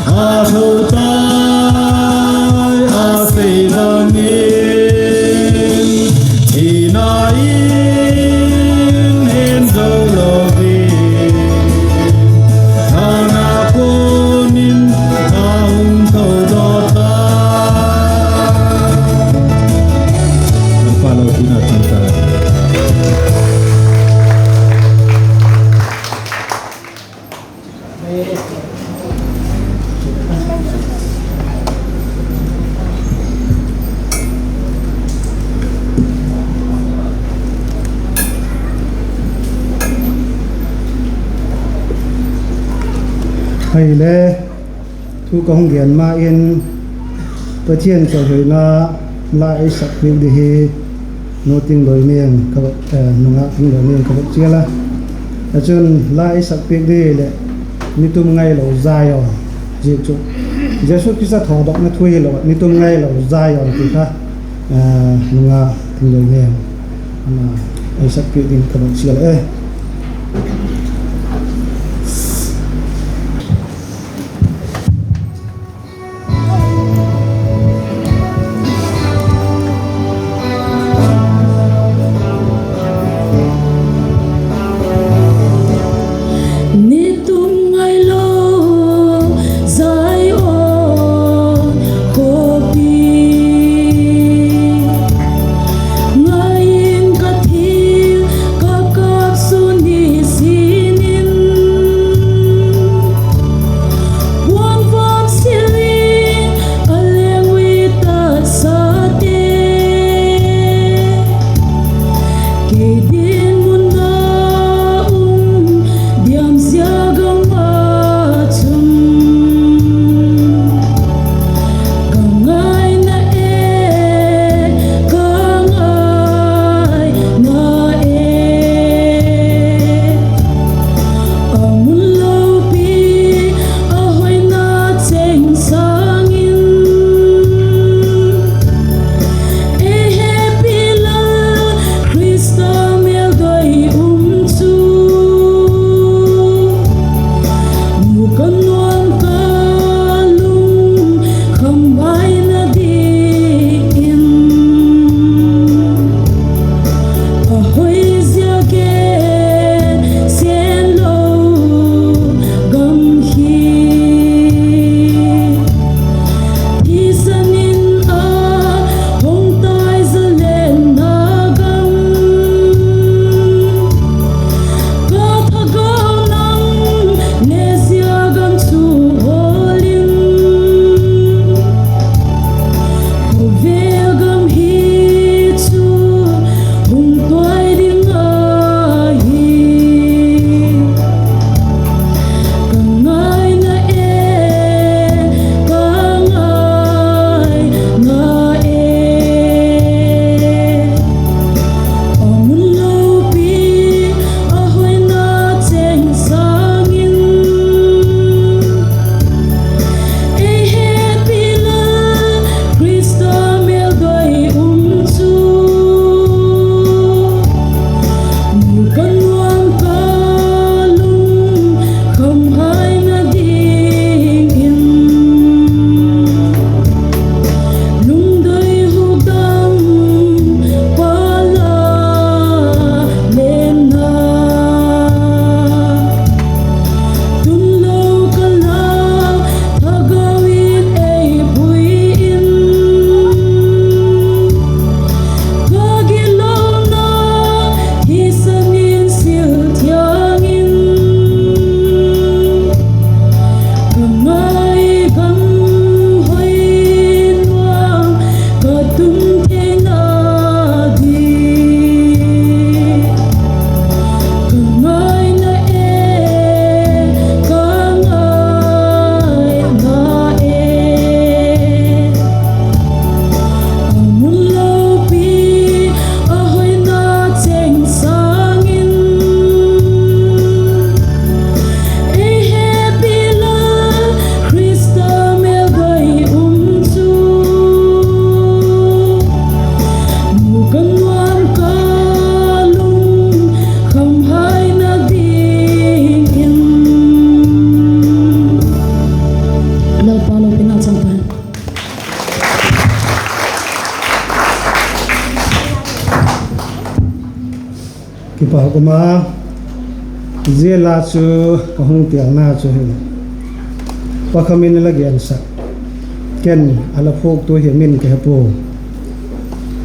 a tho tai, a sei bangin, thina in hen zo lo ding. Thana kuan in a hung tho daw tai. Lalpa lopina chang ta. Ahile, thu ka hung gen ma in, Pathian chawihoina la ei sak piak ding hi, nu Tingdoiniang ka, eh, nungak Tingdoiniang ka vak chial a. A chun la ei sak piak ding leh, Ni tum ngailo Zion, zia chu Jesu Khrista thawdokna thu hilo, Ni tum ngailo Zion ti kha, eh, nungak Tingdoiniang, ama ei sak piak ding ka vak chial e. Ni tum ngailo Zion khawpi, ngai in ka thil ka kâp su A kum a, zia la chu ka hung têlna chu hi, Pakham in a la gensak, ken a la phuaktu hi min ka he pua.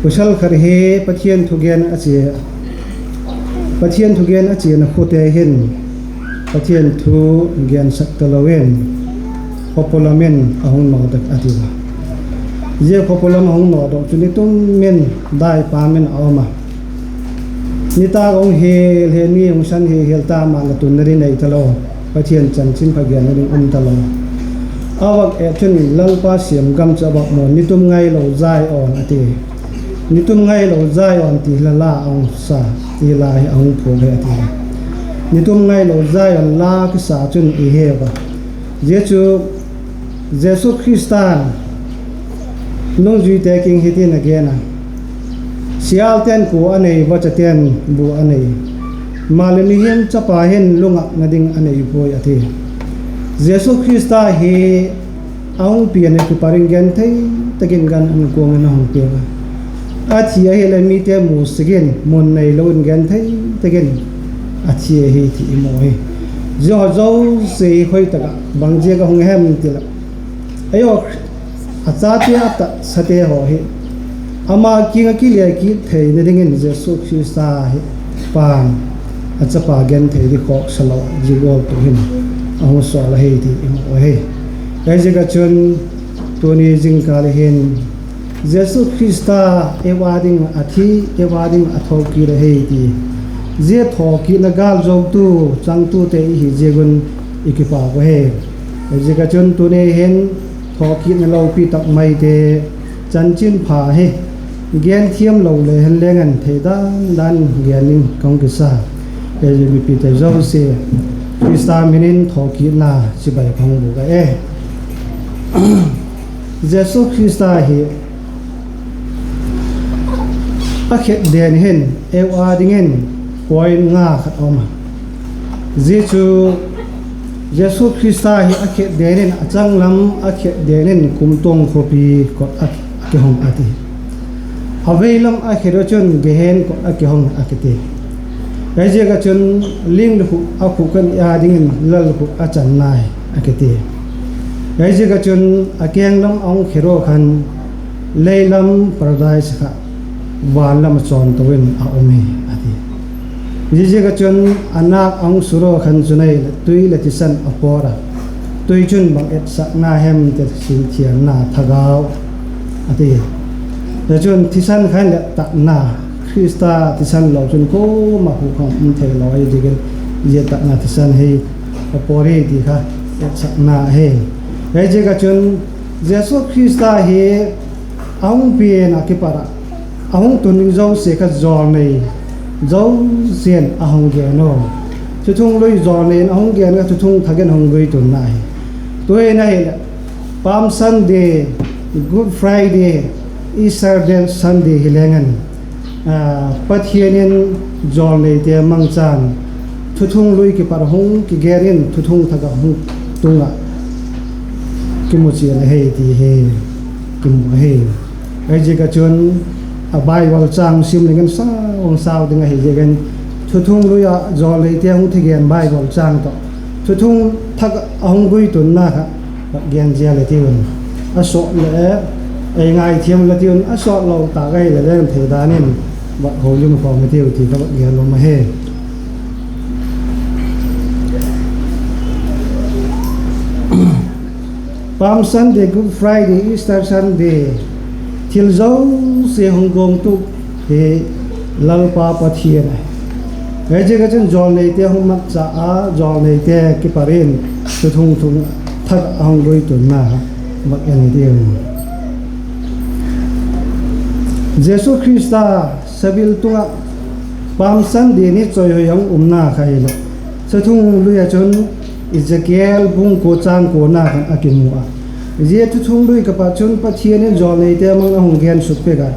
Pawsal khat hi Pathian thugen a chia, Pathian thugen a chiana khute hin Pathian thu gensak talo in, khawpua lam in a hung nawdok a ti a. Zia khawpua lam a hung nawdok chu ni tum in dai pâm in a um a. Nitâk a hung hial hial, ni hung san hial hial ta, ama la tunna ding nei talo, Pathian chanchinpha genna ding um talo. A vak et chun Lalpa siam gam chu a vak mu, ni tum ngailo Zion a ti. Ni tum ngailo Zion ti la la a hung sa, ti la hi a hung phuak hi a ti. Ni tum ngailo Zion la kisa chun i he ua, zia chu Jesu Khrista'n nungzuite kiang hitin a gen a: Sialte'n kua a nei, vachate'n bu a nei, maleh mihing chapa hin lungakna ding a nei puai, a ti. Jesu Khrista hi a hung pian a kipat in genthei tak in gan hung kuang in a hung piang a. A thi ahileh mite mu sek in, mun neilo in genthei tak in a thi ahi ti i mu hi. Zia haw zosia hi khoi tak ah bang ziak a hung hem ti leh, ei haw, a chate a tatsate haw hi ama kiang ah kile kit theina dingin Jesu Khrista hi pa'n a chapa genthei ding khawksa lo, zia gual tu hin a hung sawl ahi ti i mu ahi. Hiziak ah chun tuni zingkal hin Jesu Khrista ei ua ding a thi, ei ua ding a thawkit ahi ti, zia thawkitna gâl zotu changtute i hi ziak un i kipak uhi. Hiziak ah chun tuni hin thawkitna lopi tak maite, chanchinpha hi gen thiam lo le hen leng an thei dan dan gen in ka hung kisa. Ei mipite zosia Khrista min in thawkitna chibai ka hung bûk a e. Jesu Khrista hi a khetden hin ei ua dingin point nga khat a um a. Zia chu Jesu Khrista hi a khetden in a changlam, a khetden in kumtuang khawpi kot a kihong a ti. A veilam a khet u chun Gehen kot a kihong a kiti. Hiziak ah chun lingkhuk a khuk khan a dingin lalkhuk a chan nai a kiti. Hiziak ah chun a kenglam a hung khet u khan leilam Paradise kha van lam a chawnto in a um hi a ti. Ziaziak ah chun a nâk a hung sut u khan chun ei le tui le thisan a pawt a, tui chun bang etsakna hem ti, sinthiangna, thagau a ti. Zia chun thisan khan le tatna, Khrista thisan lo chun kuama hu kha um theilo ahi ziakin, zia tatna thisan hi a pawt hi ti kha etsakna ahi. Hiziak ah chun Jesu Khrista hi a hung pian a kipat ah a hung tun ding zosia kha jawlnei zosia'n a hung gen u. Thuthunglui jawlnei in a hung gen kha thuthung thak in hung guitunna hi. Tu'hin ahileh Palm Sunday, Good Friday, Easter Sunday hi leng in, Pathian in jawlneite mangchan thuthunglui kipat hung kigen in thuthung thak ah hung tung ah kimuchian ahi ti hi kimu ahi. Hiziak ah chun a Bible châng sim dingin sau hung sau ding ahi ziakin, thuthunglui ah jawlneite hung thi gen Bible châng tawh thuthung thak ah a hung guitunna kha vak gen zia le ti un, a sawt leh ei ngaithiam le ti un, a sawt lo tâk ahileh leng thei dan in vak houlim khawm i tiu ti ka vak gen nuam ahi. Palm Sunday, Good Friday, Easter Sunday, thil zosia hung guangtu hi Lalpa Pathian ahi. Hiziak ah chun jawlneite hung matcha a, jawlneite kipat in thuthung thak ah a hung guitunna vak en i tiu. Jesu Khrista sabiltung ah Palm Sunday ni chawihoi a hung umna kha hileh, thuthunglui ah chun Ezekiel bung kua châng kuana khan a kimu a. Zia thuthunglui kipat chun Pathian in jawlneite mang a hung gen suk piak a.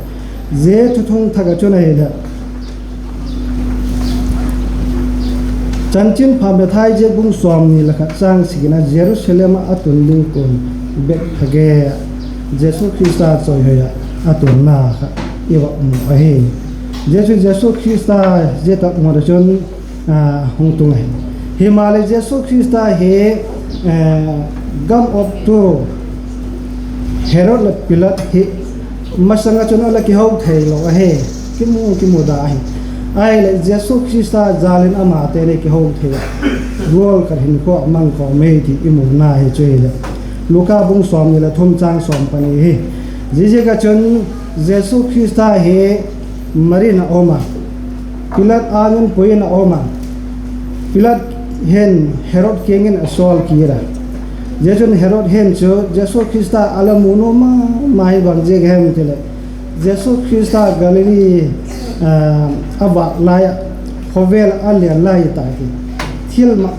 Zia thuthung thak ah chun ahileh, Chanchinpha Mathai ziak bung sawmni leh khat châng sagina, Jerusalem ah a tun ding kuan Bethphage ah Jesu Khrista chawihoi ah a tunna kha i vak mu ahi. Zia chun Jesu Khrista zia tak mun ah chun hung tung ahi. Himaleh Jesu Khrista hi gam optu Herod leh Pilat hi masang ah chun a la kiho theilo ahi. Kimu kimu da ahi. Ahileh Jesu Khrista jâl in amate ni kiho thei a, gual khat hinkhua a mang kawm ei ti i muna hi chu hileh, Luka bung sawmni leh thum châng sawm pani hi. Ziaziak ah chun Jesu Khrista hi Mari in a um a, Pilat âng in pui in a um a, Pilat hin Herod kiang in a sawl kit a. Zia chun Herod hin chu Jesu Khrista a la mu nuam ma ma hi bang ziak hem tileh, Jesu Khrista Galili a vâk lai ah, khawvel ah a lêl lai tak hi, thilmak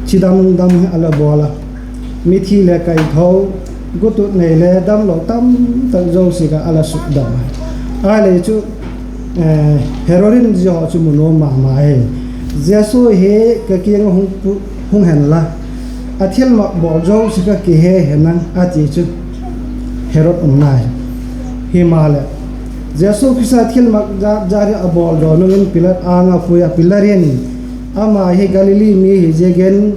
chidam dam hi a la bawl a, mithi leh kaitho, gutut nei le damlo tamtak zosia kha a la sukdam a. Ahileh chu Herod in zia haw chu mu nuam ma ma hi. Jesu hi ka kiang ah hung henla, a thilmak bawl zosia kha kihe hen lang a ti chu Herod um nai. Himaleh Jesu Khrista thilmak jat jat hi a bawl zaw nung in Pilat âng ah pui a, Pilat in ama hi Galili mi hi ziakin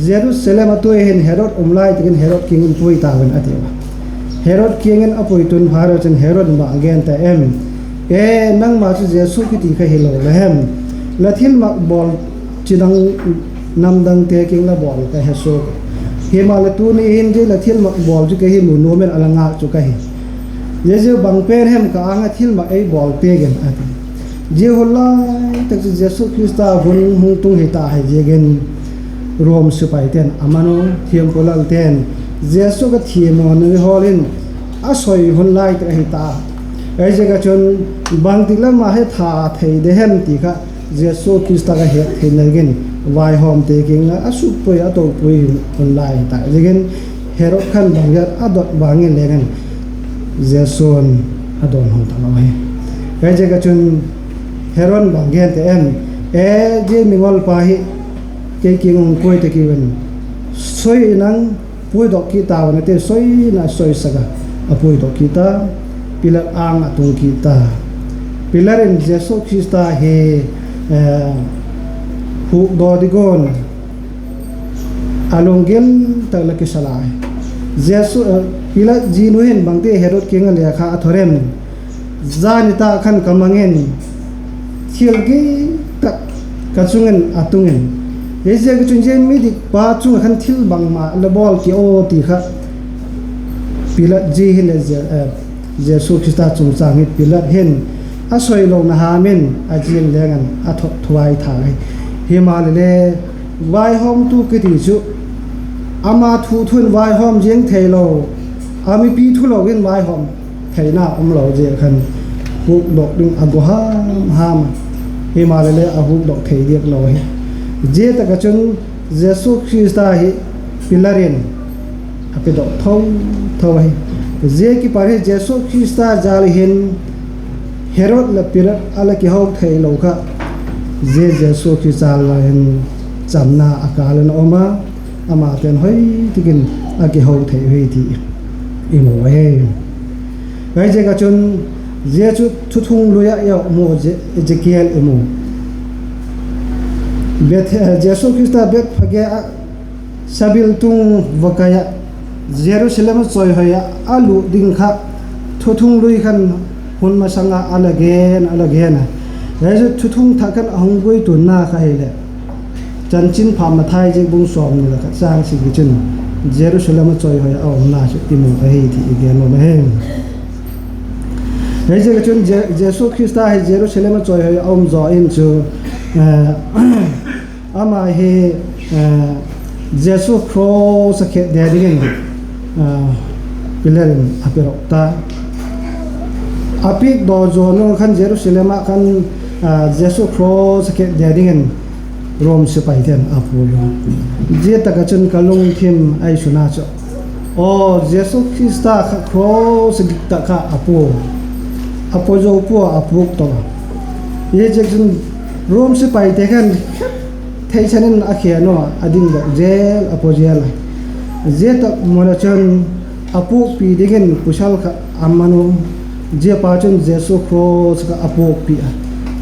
Jerusalem ah tu'hin Herod um lai tak in Herod kiang in pui tau in a ti a. Herod kiang in a pui tun phat ah chun Herod in bang gen ta em? E, nangma chu Jesu kiti kha hilo la hem? La thilmak bawl chidang namdangte kiang la bawl ka he suak. Himaleh tuni hin zia la thilmak bawl chu ka hi mu nuam in a la ngâk chu ka hi. Ziaziak bang pen hem ka âng ah thilmak ei bawl piak in a ti. Zia hun lai tak chu Jesu Khrista hun hung tung hi ta hi ziakin Rom sipaite'n a man u, thiampu lalte'n Jesu ka thiam u a nui hawl in a soi hun lai tak ahi ta. Ziaziak ah chun bangtik lam ah hi that thei de hem ti kha Jesu Khrista ka het theina dingin vaihawmte kiang ah a sukpui a topui hun lai hi ta ziakin Herod khan bang a dot bang in leng in Jesu'n a dawnhu talo hi. Ziaziak ah chun Herod bang gen ta em? E, zia mingolpa hi kei kiang hung kuai ta kiu in, soi in nang puidok kit tau in a ti, soi in a soisak a, a puidok kit a, Pilat âng a tung kit ta. Pilat in Jesu Khrista hi hukdaw ding un a lunggil tak la kisa lai. Jesu, Pilat jinu hin bangti Herod kiang ah lekha a thor em? Zani tak khan ka mang in, thil gik tak ka chung in a tung in, ziaziak ah chun zia midikpa chung ah khan thil bangma la bawl ki aw ti kha Pilat zi hileh, Jesu Khrista chungchâng hi Pilat hin a soilona ham in a zi in leng in a thot thuai tha hi. Himaleh le, vaihawmtu kiti chu ama thu thu in vaihawm ziang theilo, a mipi thu lo in vaihawm theina um lo ziak khan hukdok ding a go ham ham a. Himaleh le a hukdok thei diak lo hi. Zia tak ah chun Jesu Khrista hi Pilat in a pedok tho tho ahi. Zia kipat hi Jesu Khrista jâl hin Herod leh Pilat a la kiho theilo kha, zia Jesu Khrista jâl hin chamna a kâl in a um a, amate'n hoi tak in a kiho thei hi ti i mu ahi. Ziaziak ah chun zia chu Thuthung Lui ah i mu, Ezekiel i mu. Jesu Khrista Bethphage ah sabiltung vakai ah Jerusalem ah chawihoi ah a lut ding kha Thuthung Lui khan hun masang ah a la gen, a la gen a. Zia chu Thuthung Thak khan a hung guitunna kha hileh, Chanchinpha Mathai ziak bung sawmni leh khat châng sagi chun Jerusalem ah chawihoi a umna chu i mu ahi ti i gen nuam ahi. Ziaziak ah chun Jesu Khrista hi Jerusalem ah chawihoi a um zaw in chu, ama hi Jesu cross ah khetde dingin Pilat in a pedok ta. A piakdaw zaw nung khan Jerusalem ah khan Jesu cross ah khetde dingin Rom sipaite'n a pui u. Zia tak ah chun ka lungthim ei suna chu, aw, Jesu Khrista kha cross ah dik tak kha a pua, a pua zo pua a puk to a. Ziaziak chun Rom sipaite khan theisan in a khen u a, a dingdok zel a, pua zel a. Zia tak mun ah chun a pukpi dingin pasal khat a man u, Ziapa chun Jesu cross kha a puakpi a.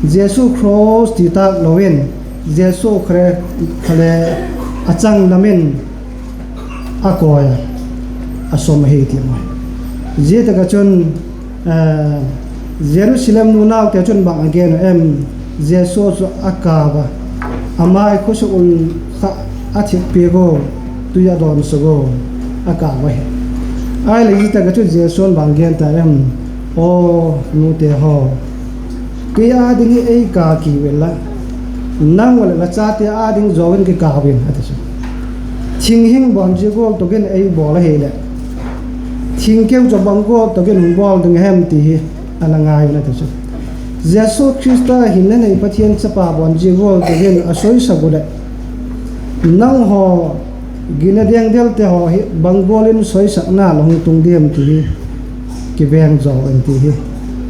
Jesu cross ti tâk lo in, Jesu kha le a changlam in a kawi a, a sawm ahi ti mai. Zia tak ah chun Jerusalem nunaute chun bang a gen uh em? Jesu chu a kau a, a mai khawsa ul kha a thik piak u, tui a dawnsak u, a kau ahi. Ahileh zia tak ah chun Jesu'n bang gen ta em? Aw nute haw, kei â ding hi ei kau kiu inla, nang u leh la chate â ding zaw in kikau in, a ti chu. Thinghing bawn zia gual tak in ei bawl ahileh, thingkeu chu bang gual tak in hung bawl ding a hem ti hi a la ngai un, a ti chu. Jesu Khrista hinna nei Pathian chapa bawn zia gual tak in a sawisak u leh, nanghaw ginna dengdelte haw hi bang gual in sawisakna la hung tung diam ti hi kiveng zaw in ti hi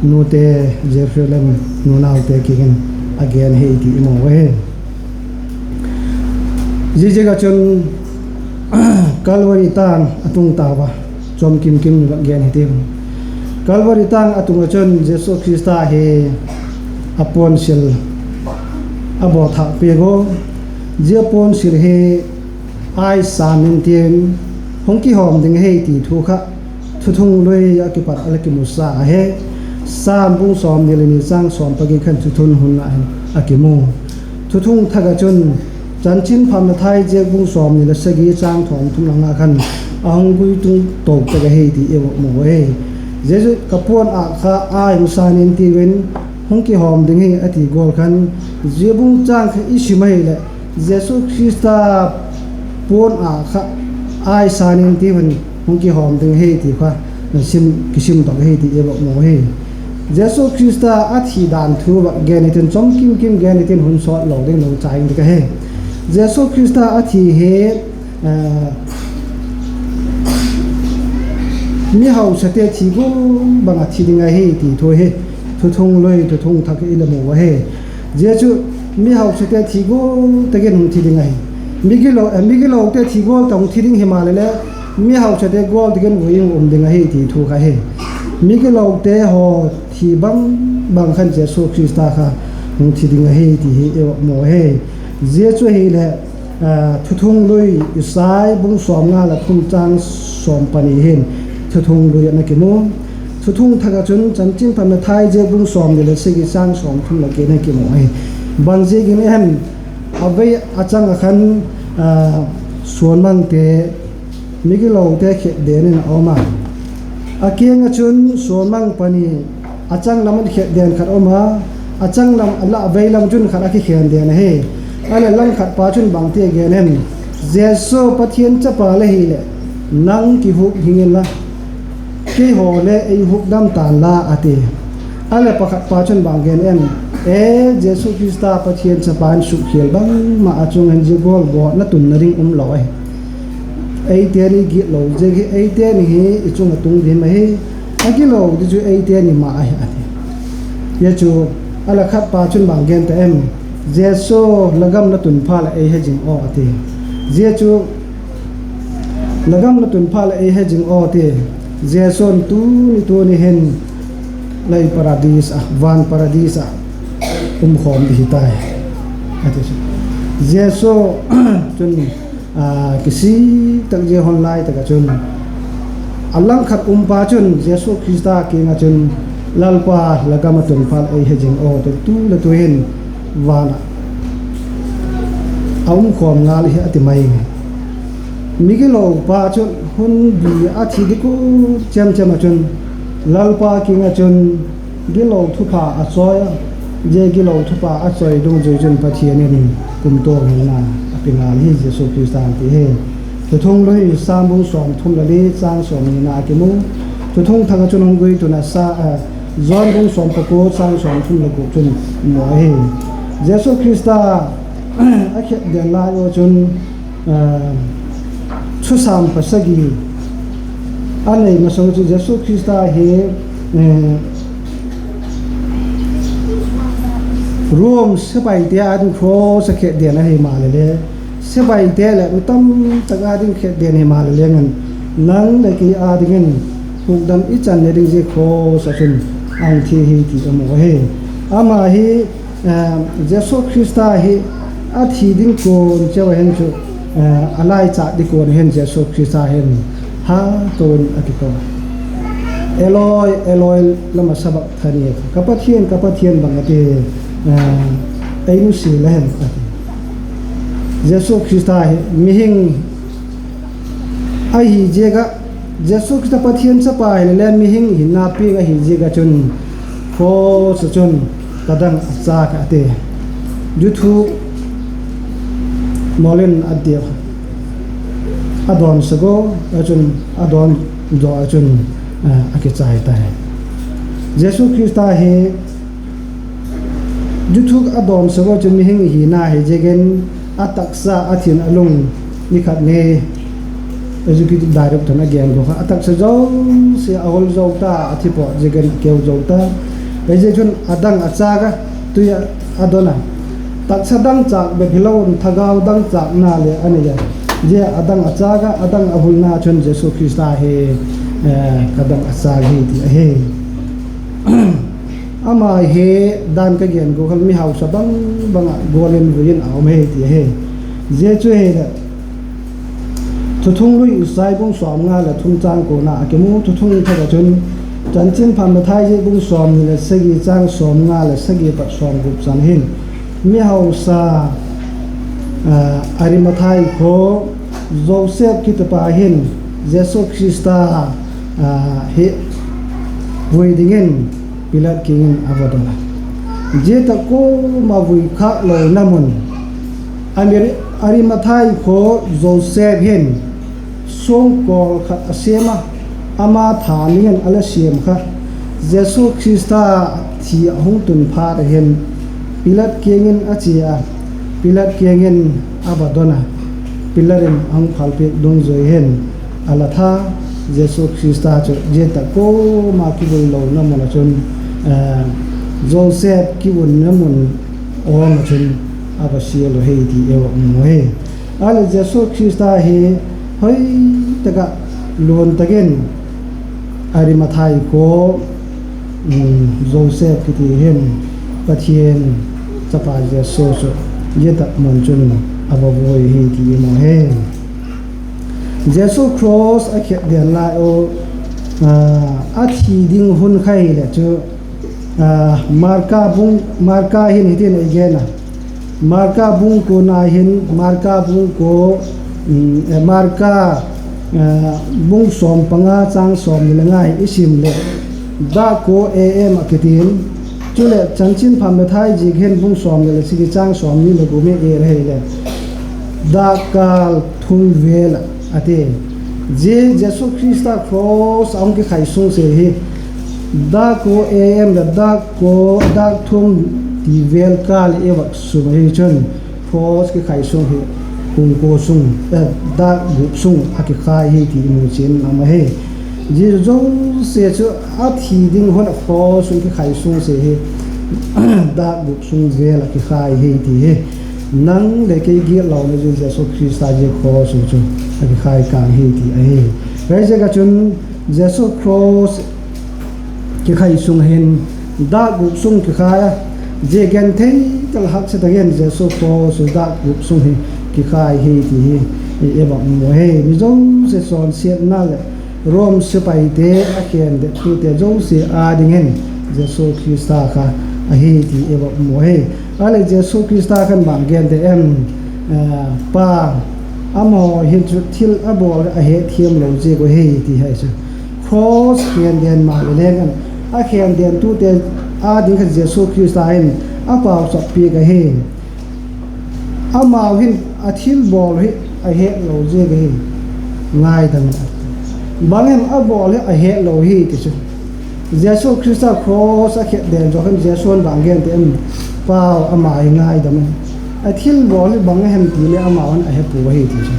nute, Jerusalem nunaute kiang in a gen hi ti i mu ahi. Ziaziak ah chun Calvary tâng a tung tau a, chawm kim kim ni vak gen hitiu. Calvary tâng a tung ah chun Jesu Khrista hi a puansil a bawl thâk piak u. Zia puansil hi ai sân intin hung kihawm ding ahi ti thu kha Thuthunglui a kipat a la kimusa ahi. Sam bung sawmni leh ni châng sawm pagiat khan thuthung hun ah hin a kimu. Thuthung thak ah chun Chanchinpha Mathai ziak bung sawmni leh sagi châng thawmthum lang ah khan a hung guitung to tak ahi ti i mu ahi. Jesu, ka puan âk kha ai hung sân intin hung kihawm ding hi a ti gual khan, zia bung châng kha i sim ahileh Jesu Khrista puan âk kha ai sân intin hung kihawm ding hi ti kha kisimdok ahi ti i mu ahi. Jesu Khrista a thi dan thu vak gen hitin, chawm kim kim gen hitin, hun sawt lo ding lo chai ding ka hi. Jesu Khrista a thi hi mihausate thi gual bang ah thi ding ahi ti thu hi Thuthunglui, Thuthung thak ah i la mu ahi. Zia chu mihausate thi gual tak in hung thi ding ahi. Migilote thi gual tak hung thi ding himaleh le, mihausate gual tak in vui in um ding ahi ti thu kha hi. Migilote haw thi bang bang khan Jesu Khrista kha hung thi ding ahi ti hi i mu ahi. Zia chu ahileh Thuthunglui Isai bung sawmnga leh thum châng sawm pani hin Thuthunglui ah na kimu. Thuthung thak ah chun Chanchinpha Mathai ziak bung sawmni leh sagi châng sawmthum leh giat ah kimu ahi. Bang ziakin em? A vei a chang ah khan suanmangte, migilote khetden in a um a, a kiang ah chun suanmang pani, a changlam ah khetden khat um a, a changlam, a la veilam chun khat a kikhen den ahi. A leh langkhat pa chun bangti a gen em? Jesu Pathian chapa la hileh, nang kihuk hing inla, keihaw le ei hukdam ta'n la, a ti. A leh pakhat pa chun bang gen em? E, Jesu Khrista Pathian chapa in sukkhial bangma a chung in zia gual gawtna tunna ding um lo ahi. Eite ni gitlo ziak hi eite ni hi i chung ah tung ding ahi. A gilo di chu eite ni ma ahi, a ti. Zia chu, a leh khat pa chun bang gen ta em? Jesu, la gam la tun phat leh ei he zing aw, a ti. Zia chu, la gam la tun phat leh ei he zing aw, a ti. Jesu'n tuni tuni hin lei paradis ah, van paradis ah um khawm di hi tai, a ti. Jesu chun kisik tak zia hun lai tak ah chun, a langkhat um pa chun Jesu Khrista kiang ah chun, Lalpa, la gam a tun phat ei he zing aw, ti tu le tu hin van ah a um khawm ngal hi, a ti mai. Migilo pa chun hun bi a thi di ku chem chem ah chun, Lalpa kiang ah chun gilo thupha a chawi a, zia gilo thupha a chawi dungzui chun Pathian in kumtuang hinna a pe ngal hi Jesu Khrista, a ti hi. Thuthunglui Sam bung sawmthum leh li châng sawmnina a kimu. Thuthung thak ah chun hung guituna John bung sawm pakua châng sawmthum leh guk chun mu ahi. Jesu Khrista a khetden lai u chun thusam pasagi a nei masa u chu Jesu Khrista hi Rom sepaite â ding cross a khetden ahi maleh le, sepaite leh mi tamtak â ding khetden hi maleh leng in, nang leh kei â dingin hukdam i channa ding zia cross ah chun a hung thi hi ti a mu ahi. Ama hi, Jesu Khrista hi a thi ding kuan cheu a hin chu, a laichâk ding kuan hin Jesu Khrista hin ha to in a kiko a, Eloi, Eloi, lama sabakthani? Ka Pathian, ka Pathian, bang a ti, ei nusia la hem, a ti. Jesu Khrista hi mihing ahi ziak ah, Jesu Khrista Pathian chapa hileh le mihing hinna piang ahi ziak ah chun, cross ah chun ka dang a châk a, a ti. Juthuk mawl in a diak a, a dawnsak a chun, a dawn zaw ah chun, a kichai tai. Jesu Khrista hi juthuk a dawnsak a chun mihing hina hi ziakin a taksa, a thin, a lung, ni khat ni executive director in a gen kha, a taksa zosia a hol zo ta, a thi pawt ziakin a keu zo ta. Ziaziakchun a dang a châk a, tui ah a don a. Taksa dangchâk bep hilo in thagau dangchâkna le a nei a. Zia a dang a châk a, a dang a hulna chun Jesu Khrista hi ka dang a châk hi ti ahi. Ama hi dan ka gen gual kha mihausa bang bang ah gual in vui in a um hi ti ahi. Zia chu hileh Thuthunglui Isai bung sawmnga leh thum châng kuana a kimu Thuthung thak ah chun, Chanchinpha Mathai ziak bung sawmni leh sagi châng sawmnga leh sagi pat sawmgup chan hin, mihausa Arimathai khua Joseph kitipa hin Jesu Khrista hi vui dingin Pilat kiang in a va don a. Zia tak kuama vui khâk lona mun, Arimathai khua Joseph hin suangkawl khat a siam a, ama tha dingin a la siam kha, Jesu Khrista thi a hung tun phat a hin Pilat kiang in a chia a, Pilat kiang in a va don a, Pilat in a hung phalpiak dungzui hin a la tha, Jesu Khrista chu zia tak kuama kivui lona mun ah chun Joseph kivunna mun awng ah chun a va sial uh hi ti i va mu hi. A leh Jesu Khrista hi hoi tak ah luan tak in Arimathai khua Joseph kiti hin Pathian chapa Jesu chu zia tak mun chun a va vui hi ti i mu hi. Jesu cross a khet den lai u, a thi ding hun kha hileh chu, Marka hin hitin ei gen a, Marka bung kuana hin, Marka bung kua, Marka bung sawm panga châng sawmni leh nga i sim leh, dâk kua AM a kitin, chuleh Chanchinpha Mathai ziak hin bung sawmni leh sagi châng sawmni leh guk i et ahileh, dâk kâl thum vêl ah a ti. Zia Jesu Khrista cross a hung kikhai sungsia hi dâk kua AM leh dâk kua, dâk thum ti vêl kâl i va sum ahi chun, cross kikhai sung hi kum kua sung, dâk gup sung a kikhai hi ti i mu chian lam ahi. Zia zosia chu a thi ding hun a cross sung kikhai sungsia hi dâk gup sung vêl a kikhai hi ti hi. Nang leh kei gitlona zia Jesu Khrista zia cross sung chu a kikhai kâng hi ti ahi. Ziaziak ah chun Jesu cross kikhai sung hin dâk gup sung kikhai a, zia genthei tak, haksa tak in Jesu cross chu dâk gup sung hi kikhai hi ti hi i va mu hi. Mi zosia chawnsiatna leh Rom sepaite a khen det tute zosia â dingin Jesu Khrista kha ahi ti i va mu hi. A leh Jesu Khrista khan bang gen de em? Pa, amahaw hin chu thil a bawl a hetthiam lo ziak uh hi ti hi chu, cross khen den maleh leng an, a khen den tute â ding kha Jesu Khrista hin a pauchap piak ahi. Amau hin a thil bawl hi a het lo ziak ahi. Ngaidam, bang hem a bawl hi a het lo hi ti chu, Jesu Khrista cross a khet den zaw khan Jesu'n bang gen de em? Pau, ama hi ngaidam in, a thil bawl hi bang a hem ti leh amau in a he pua ahi ti chu,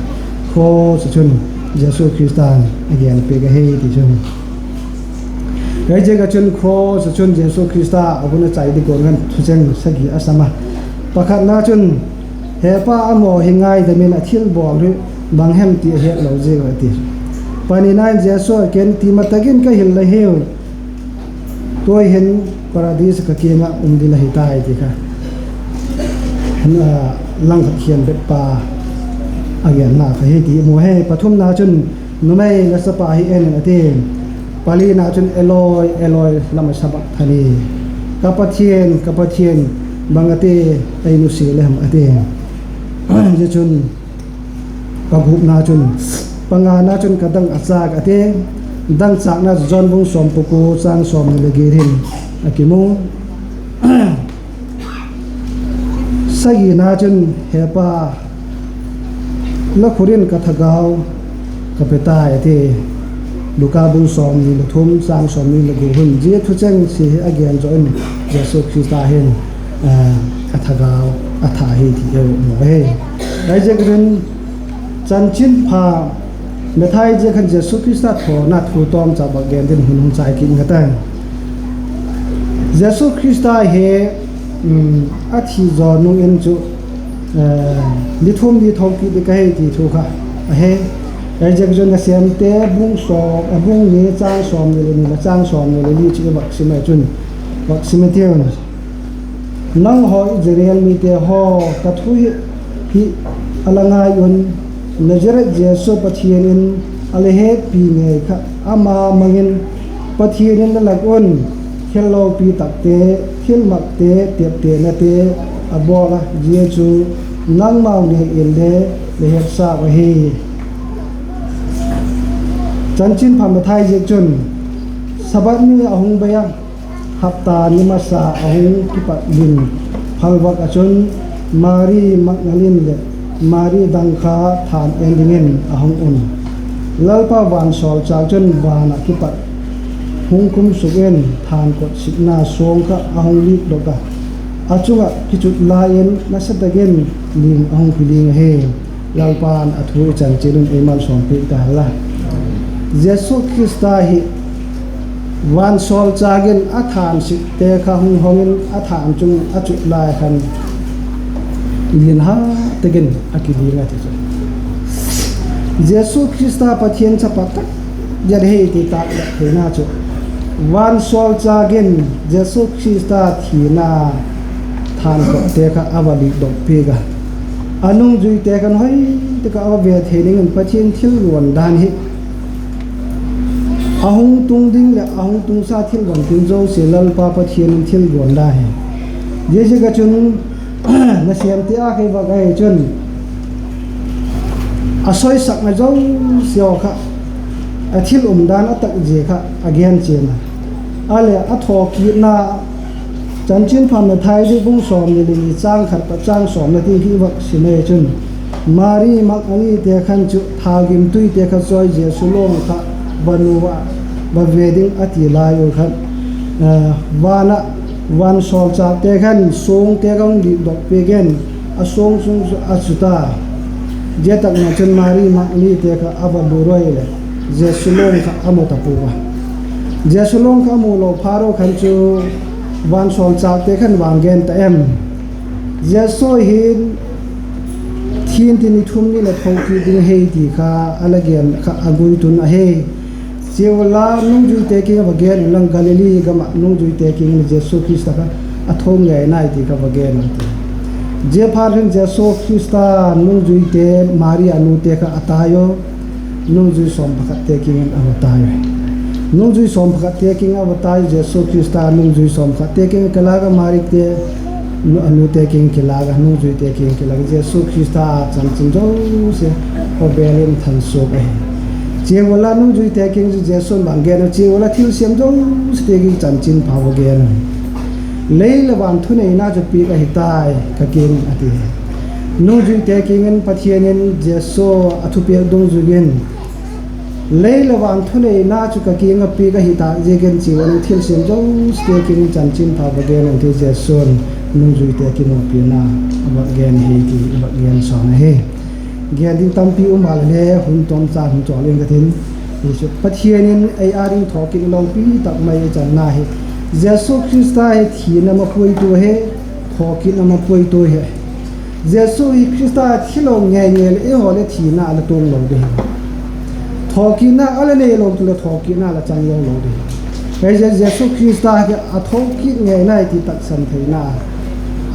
cross ah chun Jesu Khrista'n a gen piak ahi ti chu. Ziaziak ah chun cross ah chun Jesu Khrista a hun a chai ding kuan khan thucheng sagi a sam a. Pakhatna chun, He Pa, amaw hi ngaidam in, a thil bawl hi bang hem ti a het lo ziak a, a ti. Panina in Jesu a, ken ti ma tak in ka hil la hiu, tu'hin Paradis ka kiang ah um ding la hi tai, ti kha langkhat hian bep pa a genna kha hi ti i mu hi. Pathumna chun, numei la chapa hi en in, a ti. Palina chun, Eloi, Eloi, lama sabakthani? Ka Pathian, ka Pathian, bang a ti ei nusia le ham, a ti. Zia chun, pagupna chun, pangana chun, ka dang a châk, a ti. Dangchâkna John bung sawm pakua châng sawmni leh giat hin a kimu. Sagina chun, He Pa, la khut in ka thagau ka pe tai, a ti. Luka bung sawmni leh thum châng sawmni leh gua hun zia thucheng sia hi a gen zaw in, Jesu Khrista hin a thagau a tha hi ti i mu ahi. Ziaziak chun, Chanchinpha Mathai ziak khan Jesu Khrista thawna thu tawmcha bak gen dingin hun hung chai kit ngat a. Jesu Khrista hi a thi zaw nung in chu ni thum ni tho kit ding ka hi ti thu kha ahi. Ziaziak chun Nasêmte bung ni châng sawmni leh ni leh châng sawmni leh li chu i vak sim a chun, vak sim i tiu. Nanghaw Israel mite haw, ka thu hi a la ngai un, Nazareth Jesu Pathian in a la hetpi ngei kha ama mang in, Pathian in la lak un thil lopi takte, thilmakte, teptenate a bawl a, zia chu nangmau ngei in le la hetsa ahi. Chanchinpha Mathai ziak chun, Sabbath ni a hung bei a, hapta ni masa a hung kipat lim phalvâk ah chun, Mari Magdalin leh Mari dang kha thân en dingin a hung um. Lalpa vansawlchâk chun van ah kipat hung kumsuk in, thân kot sikna suang kha a hung likdok a, a chung ah kichut lai in nasa tak in lim a hung kiling ahi. Lalpa'n a thu i chanchin un ei malsawmpiak ta hen la. Jesu Khrista hi vansawlchâk in a thân sikte kha hung hong in a thân chung a chut lai khan lian ha tak in a kiling a ti chu. Jesu Khrista Pathian chapa tak zet hi ti tâk theina chu, vansawlchâk in Jesu Khrista thina thân kotte kha a va likdok piak a, a nungzuite khan hoi tak ah a va ve thei dingin Pathian thil guan dan hi a hung tung ding leh a hung tungsa thil bangkim zosia Lalpa Pathian in thil guan dan hi. Ziaziak ah chun Nasêmte â kha i vak ahi chun, a soisakna zosia kha, a thil umdan a tak zia kha a gen chian a. A leh a thawkitna, Chanchinpha Mathai zi bung sawmni leh ni châng khat pat châng sawmna tiang i vak sim ahi chun, Mari Magdalin te khan chu thaugim tuite kha chawi Jesu lawng kha va nu ah va ve ding a ti lai u khan, van ah vansawlchâkte khan suangte kha hung likdok piak in a suang sung chu a chu ta. Zia tak ah chun Mari Magdalin te kha a va lut ua leh Jesu lawng kha a mu ta pua a. Jesu lawng kha a mu lo phat u khan chu vansawlchâkte khan vang gen ta em? Jesu hin thi intin ni thum ni leh tho kit ding ahi ti kha a la gen kha a guitun ahi. Chia ula nungzuite kiang ah va gen unla, Galili gam ah nungzuite kiang in Jesu Khrista kha a tho ngei nai ti kha va gen un ti. Ziaphat hin Jesu Khrista nungzuite, Mari a nute kha a tai u. Nungzui sawm pakhatte kiang in a va tai u. Nungzui sawm pakhatte kiang a va tai Jesu Khrista, nungzui sawm pakhatte kiang kilâk a, Marite, a nute kiang kilâk a, nungzuite kiang kilâk a, Jesu Khrista chanchin zosia khawvel in thansuak ahi. Chia ula nungzuite kiang chu Jesu'n bang gen a, chia ula thilsiam zosiate kiang chanchinpha va gen a. Lei leh van thuneina chu piak ahi tai ka kiang in, a ti. Nungzuite kiang in Pathian in Jesu a thupiak dungzui in, lei leh van thuneina chu ka kiang ah piak ahi tak ziakin chia ula thilsiam zosiate kiang in chanchinpha va gen un ti Jesu'n nungzuite kiang ah piakna a va gen hi ti i va gen sawn ahi. Gen ding tampi um a le le hun tawmcha hun chawl ing ka tin. Pathian in ei â ding thawkit lopi tak mai ei channa hi Jesu Khrista hi thina mapuitu hi, thawkitna mapuitu hi. Jesu hi Khrista thilo ngei ngei leh eihaw le thina a la tuang lo ding hi. Thokitna a la neilo tu leh thokitna la chang lo lo ding. Ei, Je- Jesu Khrista hi a thokit ngei nai ti taksan theina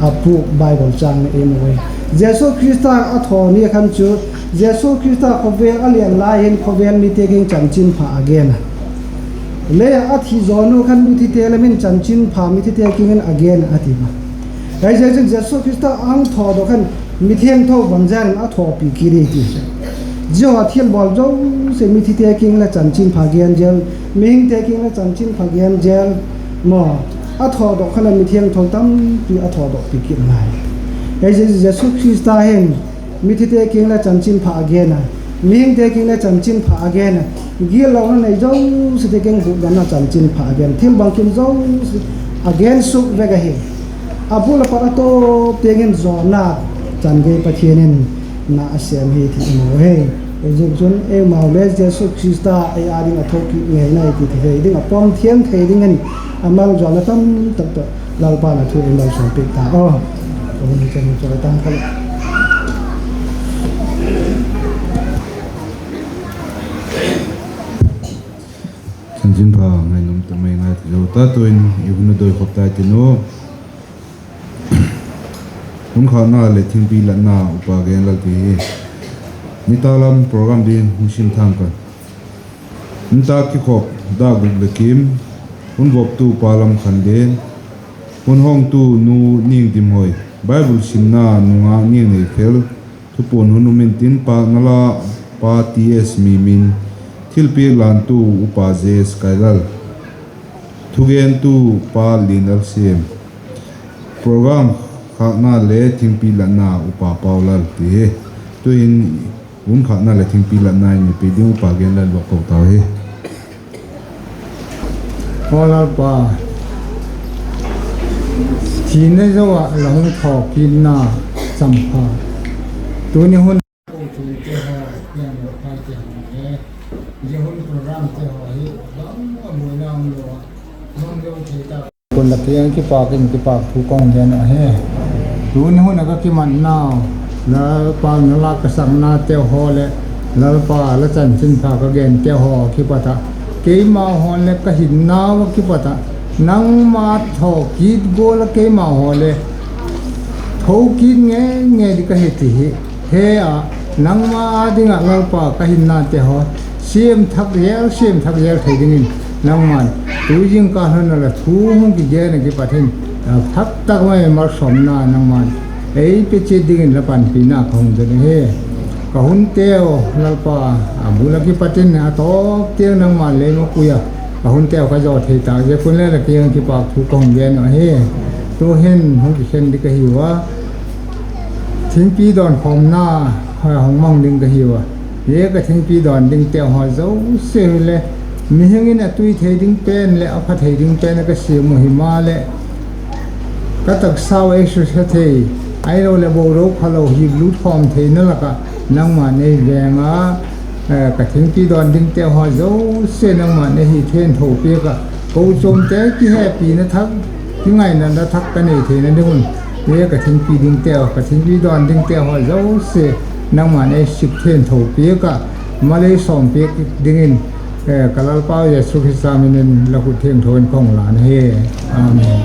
a puk Bible châng na i mu e. Jesu Khrista a thaw ni khan chu, Jesu Khrista khawvel a lian lai hin khawvel mite kiang chanchinpha a gen a. Lei ah a thi zawn u khan mithite lam in chanchinpha mithite kiang in a gen a ti a. Ei, ziaziakchun Jesu Khrista a hung thawdok khan mithiangtho bangzan in a thawpi kit i ti. Zia thilbawl zosia mithite kiang la chanchinpha gen zel, mihingte kiang la chanchinpha gen zel, maw, a thawdok khan a mithiangtho tampi a thawdokpi kit nai. Ei, Je- Jesu Khrista hin mithite kiang la chanchinpha a gen a, mihingte kiang la chanchinpha a gen a, gitlona nei zosiate kiang bukdanna chanchinpha a gen, thil bangkim zosia a gen suk vek ahi. A bul a pat a tawp tiang in zawna chan gei Pathian in na a sêm hi ti i mu hi. Ziaziakchun eimau le Jesu Khrista ei â ding a thokit ngei nai ti thei ding ah pom thiam thei dingin a malzawlna tamtak tawh Lalpa'n a thu ei malsawmpiak ta aw. Ka hun chan chu tang kha le. Chanchinpha ngainuam tak mai ngai ti zo ta, tuin i hun a doi khop tai ti nu. Hun khâkna leh thingpi latna upa gen lal ti hi. Nitâk lam program ding hung sim thang ka. Nitâk kikhop, dak guk leh kim. Hun voptu pa Lamkhanlen. Hun hawngtu nu Niangdimhoi. Bible simna nungak Niangneifel. Thupuan hun um intin, pâkna la pa T S Mimin. Thilpiak lantu upa J S Kailal. Thugentu pa Lianlalsiam. Program khâkna le thingpi latna upa Paulal ti hi. Tuin hun khâkna leh thingpi latna i neipi ding upa Genlal vak ko tau hi. Aw Lalpa, thina zo ah la hung thawkitna champha, tuni hun, kochuamte haw, pianlo phaite haw le, zia hun programte haw hi bang a buaina umlo ah, bang zo thei ta. Kun la kiang kipâk in kipâk thu ka hung gen ahi. Tuni hun ah ka kimatnau, Lalpa, na la ka saknateu haw leh, Lalpa, la chanchinpha ka gente haw kipat ah, keimau haw leh ka hinnau ah kipat ah, nangma thawkit gual ah keimau haw le thokit ngei ngei ding ka hi ti hi he a, nangma â ding ah Lalpa ka hinnate haw siam thak zel, siam thak zel thei dingin, nangma'n tu zingkal hun ah la thu hung kigen ah kipat hin, thak tak mai malsawmna nangma'n ei pe chiat dingin la panpina ka hung don ahi. Ka hunteu Lalpa, a bul ah kipat in a tawp tiang nangma'n lei mapui a, ka hunteu ka zaw thei tâk ziak un le la kiang kipâk thu ka hung gen uh ahi. Tu'hin hung kikhen ding ka hiu a, thingpi dawnkhawmna hung mang ding ka hiu a, zia ka thingpi dawn dingteu haw zosia hile, mihing in a tui thei ding pen leh a pha thei ding pen a ka siam uh himaleh, ka taksau ei susia thei, ahiloleh boro phalo hip lût khawm theina lak ah nangma'n ei veng a, ka thingpi dawn dingteu haw zosia nangma'n ei hi thiangtho piak ah, kochuamte kihepina thak, kingainatna thak ka nei theina ding un, zia ka thingpi dingteu, ka thingpi dawn dingteu haw zosia nangma'n ei sik thiangtho piak ah, mal ei sawmpiak dingin, ka Lalpau Jesu Khrista min in la khut thiangtho in ka hung lân ahi. Amen.